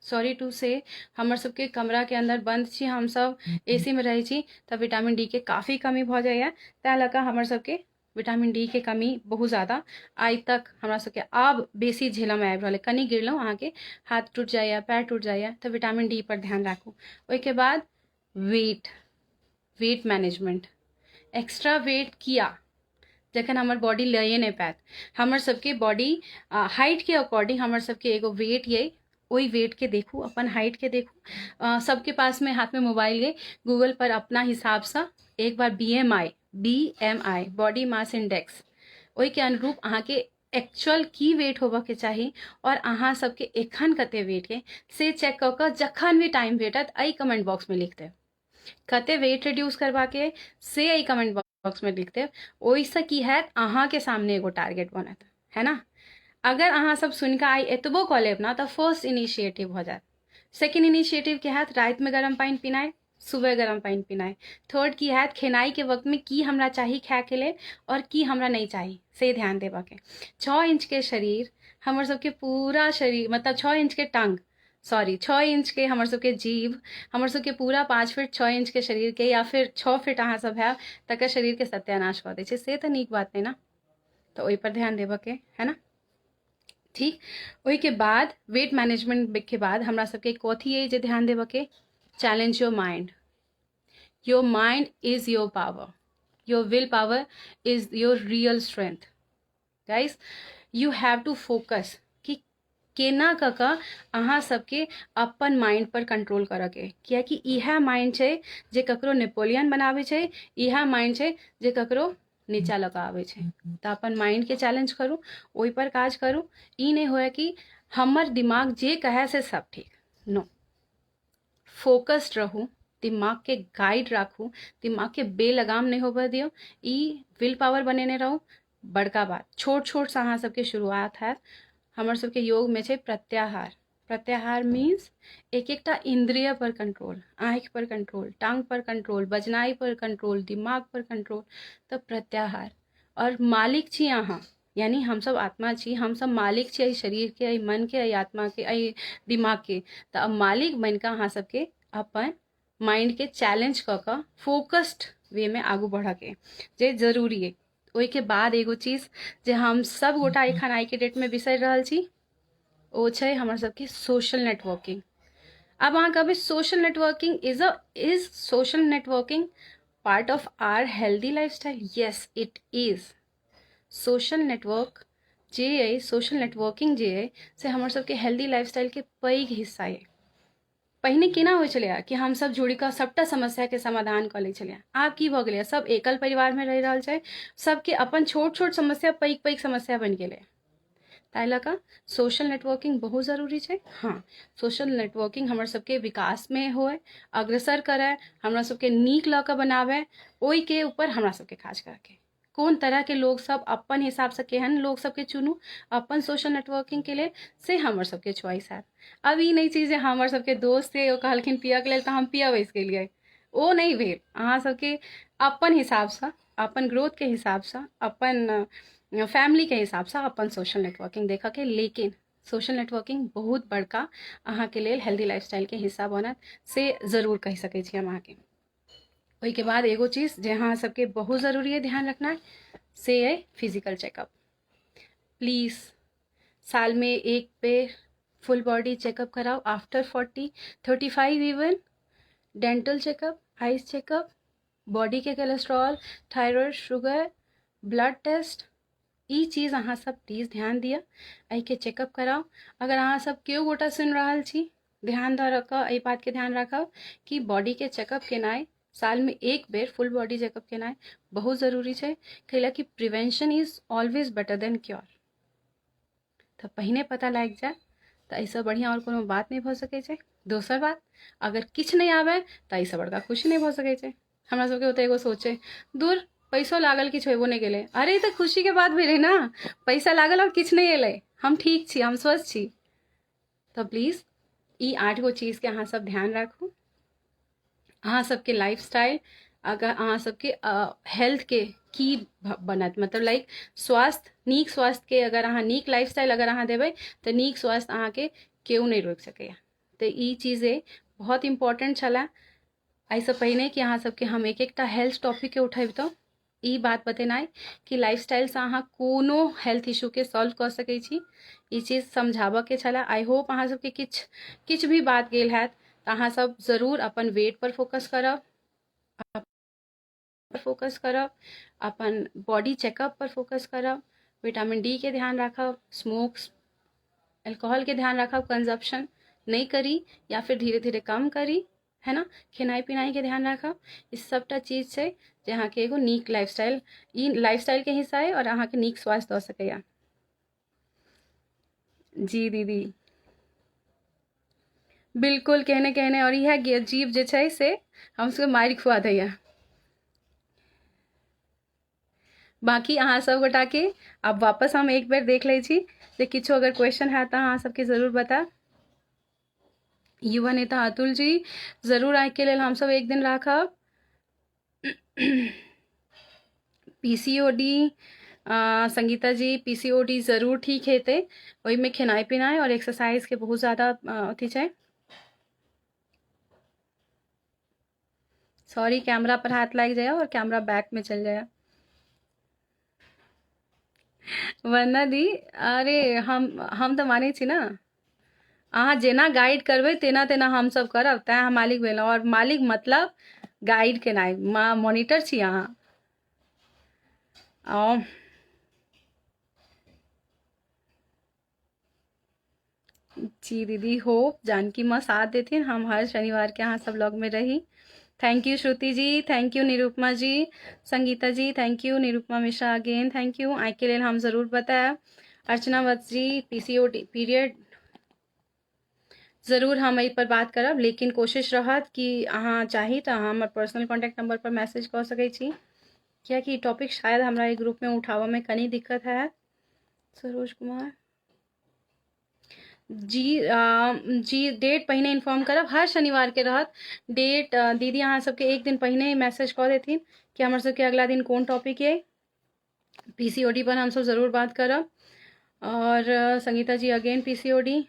सॉरी टू से, हमर सबके कमराके अन्दर बन्द छी, हमसब ए सी मे रहै छी, तऽ विटामिन डी के काफी कमी भऽ जाइए, तैँ लऽ कऽ हमर सबके विटामिन डी के कमी बहुत ज़्यादा आइ तक हमरा सबके आब बेसी झेलऽमे आबि रहल अइ। कनि गिरलहुँ अहाँके हाथ टूटि जाइए, पैर टूटि जाइए, तऽ विटामिन डी पर ध्यान राखू। ओहिके बाद weight, weight management, extra weight किया, जखन हमर बॉडी लए नहि पायत। हमर सबके बॉडी हाइटके अकॉर्डिंग हमर सबके एगो वेट ये, ओहि वेटके देखू, अपन हाइटके देखू। सबके पासमे हाथमे मोबाइल ये, गूगल पर अपना हिसाबसँ एक बार B M I, B M I body mass index, ओहिके अनुरूप अहाँके एक्चुअल की वेट होबऽके चाही और अहाँ सबके एखन कते वेट ये से चेक कऽ कऽ जखन भी टाइम भेटत एहि कमेंट बॉक्समे लिख देब। कते वेट रिड्यूस करबाके अइ से एहि कमेंट बॉक्समे लिख देब। ओहिसँ की हैत, अहाँके सामने एगो टारगेट बनत, है ना। अगर अहाँ सब सुनि कऽ आइ एतबो कऽ लेब ना तऽ फर्स्ट इनिशिएटिव भऽ जायत। सेकेंड इनिशिएटिव की हैत, रातिमे गरम पानि पीनाइ, सुबह गरम पानि पीनाइ। थर्ड की हैत, खेनाइके वक्तमे की हमरा चाही खायके लेल और की हमरा नहि चाही से ध्यान देबऽके। 6 इंचके शरीर हमर सबके पूरा शरीर, मतलब 6 इंचके टांग, सॉरी 6 इंचके हमर सबके जीभ, हमर सबके पूरा 5 फीट 6 इंचके शरीरके या फिर 6 फीट अहाँ सब हैब तकर शरीरके सत्यानाश कऽ दै छै, से तऽ नीक बात नहि ना, तऽ ओहिपर ध्यान देबऽके है ना। ठीक, ओहिके बाद वेट मैनेजमेंट के बाद हमरा सबके कथी अइ जे ध्यान देबऽके, challenge your mind, your mind is your power, your will power is your real strength. Guys you have to focus कि केना कऽ कऽ अहाँ सबके अपन माइंड पर कंट्रोल करऽके, कियाकि इएह माइंड छै जे ककरो नेपोलियन बनाबै छै, इएह माइंड छै जे ककरो नीचा लऽ कऽ आबै छै। तऽ अपन माइंडके चैलेंज करू, ओहिपर काज करू। ई नहि हुए कि हमर दिमाग जे कहै से सब ठीक, नो, फोकस्ड रहू, दिमागके गाइड राखू, दिमागके बेलगाम नहि होबऽ दियौ, ई will power बनेने रहू। बड़का बात छोट छोटसँ अहाँ सबके शुरुआत हैत। हमर सबके योगमे छै प्रत्याहार। प्रत्याहार मीन्स एक एकटा इन्द्रिय पर कंट्रोल, आँखि पर कंट्रोल, टांग पर कंट्रोल, बजनाइ पर कंट्रोल, दिमाग पर कंट्रोल, तऽ प्रत्याहार। और मालिक छी अहाँ, यानी हमसब आत्मा छी, हमसब मालिक छी एहि शरीरके, एहि मनके, एहि आत्माके, एहि दिमागके। तऽ अब मालिक बनिकऽ अहाँ सबके अपन माइंडके चैलेंज कऽ कऽ फोकस्ड वेमे आगू बढ़ऽके जे जरूरी अइ। ओहिके बाद एगो चीज जे हम सब गोटा एखन आइके डेटमे बिसरि रहल छी, ओ छै हमर सबके सोशल नेटवर्किंग। आब अहाँ कहबै social networking is social networking part of our healthy lifestyle? Yes it is. Social network जे अइ, सोशल नेटवर्किंग जे अइ से हमर सबके हेल्दी लाइफस्टाइलके पैघ हिस्सा अइ। पहिने केना होइ छलैए कि हमसब जुड़ि कऽ सबटा समस्याके समाधान कऽ लै छलियै। आब की भऽ गेलैए, सब एकल परिवारमे रहि रहल छै, सबके अपन छोट छोट समस्या पैघ पैघ समस्या बनि गेलै। ताहि लऽ कऽ सोशल नेटवर्किंग बहुत जरूरी छै। हँ, सोशल नेटवर्किंग हमर सबके विकासमे होय, अग्रसर करय, हमरा सबके नीक लऽ कऽ बनाबै, ओहिके ऊपर हमरा सबके काज करऽके। कोन तरहके लोक सब अपन हिसाबसँ केहन लोक सबके चुनू अपन सोशल नेटवर्किंगके लेल, से हमर सबके चॉइस हैत। आब ई नहि छै जे हमर सबके दोस्त छै ओ कहलखिन पियऽके लेल तऽ हम पियऽ बैस गेलियै, ओ नहि भेल। अहाँ सबके अपन हिसाबसँ, अपन ग्रोथके हिसाबसँ, अपन फैमिलीके हिसाबसँ अपन सोशल नेटवर्किंग देखऽके। लेकिन सोशल नेटवर्किंग बहुत बड़का अहाँके लेल हेल्दी लाइफस्टाइलके हिस्सा बनत, से जरूर कहि सकै छी हम अहाँके। ओहिके बाद एगो चीज जे अहाँ सबके बहुत जरूरी है ध्यान रखना से है फिजिकल चेकअप। प्लीज़ साल में एक बेर फुल बॉडी चेकअप कराओ, after 40 35 even, dental checkup, eyes checkup, body के cholesterol, thyroid, sugar, blood test, ई चीज़ अहाँ सब प्लीज़ ध्यान दिअ, एहिके चेकअप कराउ। अगर अहाँ सब केओ गोटा सुनि रहल छी, ध्यान दऽ कऽ एहि बातके ध्यान राखब कि बॉडीके चेकअप केनाइ सालमे एक बेर फुल बॉडी चेकअप केनाइ बहुत जरूरी छै, कैला कि prevention is always better than cure. तऽ पहिने पता लागि जाय तऽ एहिसँ बढ़िआँ आओर कोनो बात नहि भऽ सकै छै। दोसर बात, अगर किछु नहि आबै तऽ एहिसँ बड़का खुशी नहि भऽ सकै छै। हमरा सबके ओतऽ एगो सोच छै, दूर पैसो लागल किछु होबो नहि गेलै, अरे ई तऽ खुशीके बात भेलै ने, पैसा लागल आओर किछु नहि एलै, हम ठीक छी, हम स्वस्थ छी। तऽ प्लीज ई 8 गो चीजके अहाँ सब ध्यान राखू। अहाँ सबके लाइफ स्टाइल अगर अहाँ सबके हेल्थके की बनत, मतलब लाइक स्वास्थ्य, नीक स्वास्थ्यके अगर अहाँ नीक लाइफ स्टाइल अगर अहाँ देबै तऽ नीक स्वास्थ्य अहाँके केओ नहि रोकि सकैए। तऽ ई चीज अइ बहुत इम्पोर्टेंट छलै। एहिसँ पहिने कि अहाँ सबके हम एक एकटा हेल्थ टॉपिकके उठबितहुँ, ई बात बतेनाइ कि लाइफ स्टाइलसँ अहाँ कोनो हेल्थ इश्यूके सॉल्व कऽ सकै छी, ई चीज समझाबऽके छलै। I hope अहाँ सबके किछु किछु भी बात गेल हैत तऽ अहाँ सब जरूर अपन वेट पर फोकस करब, फोकस करब, अपन बॉडी चेकअप पर फोकस करब, विटामिन डी के ध्यान राखब, स्मोक्स अल्कोहल के ध्यान राखब, कंजप्शन नहि करी या फिर धीरे धीरे कम करी, है ना, खेनाइ पिनाइके ध्यान राखब। ई सबटा चीज छै जे अहाँके एगो नीक लाइफस्टाइल, ई लाइफस्टाइलके हिस्सा अइ आओर अहाँके नीक स्वास्थ्य दऽ सकैए। जी दीदी बिल्कुल, केहने केहने आओर इएह जीव जे छै से हम सबके मारि खुआ दैए। बाँकी अहाँ सब गोटाके आब वापस हम एक बेर देख लै छी जे किछो अगर क्वेश्चन हैत तऽ अहाँ सबके जरूर बतायब। युवा नेता अतुल जी जरूर आइके लेल हमसब एक दिन राखब। पीसीओडी, संगीता जी पीसीओडी जरूर ठीक हेतै, ओहिमे खेनाइ पिनाइ आओर एक्सरसाइजके बहुत ज्यादा अथी छै। सॉरी कैमरा पर हाथ लागि जाए और कैमरा बैक में चल जाए। वरना दी अरे हम तऽ मानै छी ने, अहाँ जेना गाइड करबै तेना तेना हमसब करब, तैं अहाँ मालिक भेलहुँ। आओर मालिक मतलब गाइड केनाइ, मोनिटर छी अहाँ। आउ जी दीदी, होप जानकी माँ साथ देथिन, हम हर शनिवार के अहाँ सब लग में रही। Thank you Shruti ji, thank you Nirupama ji, Sangeeta ji thank you, Nirupama Mishra again thank you. आइके लेल हम जरूर बतायब। अर्चना वत्स जी, पीसीओडी पीरियड जरूर हम एहि पर बात करब, लेकिन कोशिश रहत कि अहाँ चाही तऽ अहाँ हमर पर्सनल कॉन्टैक्ट नंबर पर मैसेज कऽ सकै छी, कियाकि ई टॉपिक शायद हमरा एहि ग्रुपमे उठाबऽमे कनि दिक्कत हैत। सरोज कुमार जी, जी डेट पहिने इन्फॉर्म करब, हर शनिवारके रहत डेट। दीदी अहाँ सबके एक दिन पहिने ही मैसेज कऽ देथिन कि हमर सबके अगला दिन कोन टॉपिक अइ। पीसीओडी पर हमसब जरूर बात करब। और Sangeeta ji again PCOD.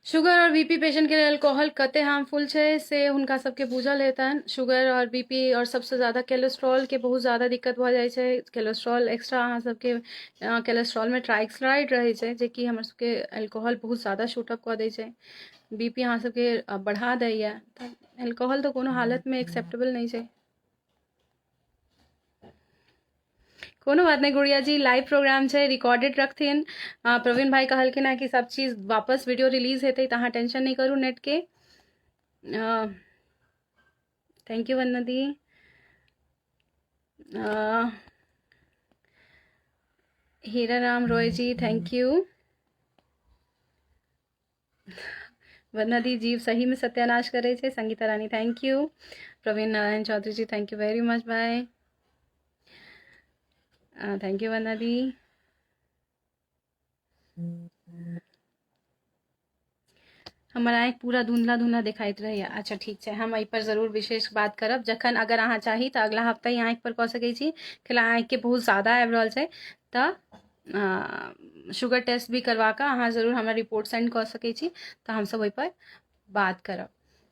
Sugar और बीपी पेशेंट के लेल अल्कोहल कते हार्मफुल छै से हुनका सबके बुझल हेतनि। शुगर और बीपी और सबसे ज़्यादा कोलेस्ट्रॉल के बहुत ज़्यादा दिक्कत भऽ जाइ छै। कोलेस्ट्रॉल एक्स्ट्रा अहाँ सबके कोलेस्ट्रॉल में ट्राइग्लिसराइड रहै छै, जेकि हमर सबके अल्कोहल बहुत ज़्यादा शूट अप कऽ दै छै, बीपी अहाँ सबके बढ़ा दैया। तऽ अल्कोहल तऽ कोनो हालत में एक्सेप्टेबल नहि छै। कोनो बात नहीं गुड़िया जी, लाइव प्रोग्राम छै, रिकॉर्डेड रखथिन। प्रवीण भाई कहलखिन हँ कि सब चीज वापस वीडियो रिलीज हेतै, तऽ अहाँ टेंशन नहीं करू नेट के। Thank you Vandana Di. Hira Ram Roy ji thank you. वंदना दी जीव सही में सत्यानाश करे छे। Sangeeta Rani thank you. Praveen Narayan Chaudhary ji thank you very much भाई, thank you वंदना दी। हमर आँखि पूरा धुंधला धुंधला देखाइत रहैया। अच्छा ठीक छै, हम एहि पर जरूर विशेष बात करब जखन अगर अहाँ चाही तऽ अगला हफ्ता ही आँखि पर कऽ सकै छी, कैला आँखिके बहुत ज्यादा आबि रहल छै। तऽ शुगर टेस्ट भी करवा कऽ अहाँ जरूर हमरा रिपोर्ट सेंड कऽ सकै छी, तऽ हमसब ओहिपर बात करब।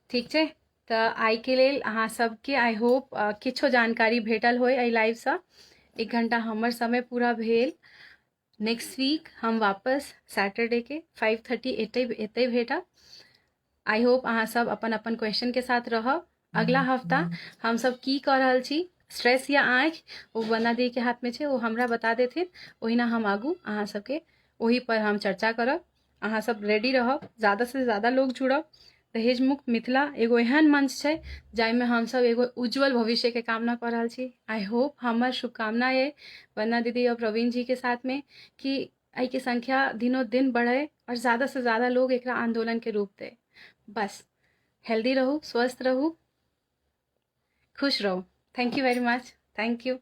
ठीक छै? तऽ आइके लेल अहाँ सबके I hope किछो जानकारी भेटल होय एहि लाइवसँ। 1 घंटा हमर समय पूरा भेल। नेक्स्ट वीक हम वापस सैटरडे के 5:30 एतै भेटब। I hope अहाँ सब अपन अपन क्वेश्चन के साथ रहब। अगला हफ्ता हम सब की कऽ रहल छी, स्ट्रेस या आँखि, ओ वंदना दी के हाथ में छै, ओ हमरा बता देथिन, ओहिना हम आगू अहाँ सबके ओही पर हम चर्चा करब। अहाँ सब रेडी रहब, ज़्यादा से ज़्यादा लोग जुड़ब। दहेज मुक्त मिथिला एगो एहन मंच छै जाहिमे हमसब एगो उज्जवल भविष्य के कामना कऽ रहल छी। I hope हमर शुभकामना अइ वंदना दीदी और प्रवीण जी के साथ में कि एहिके संख्या दिनों दिन बढ़े और ज़्यादा से ज़्यादा लोग एकरा आंदोलन के रूप दे। बस हेल्दी रहू, स्वस्थ रहू, खुश रहू। Thank you very much, thank you.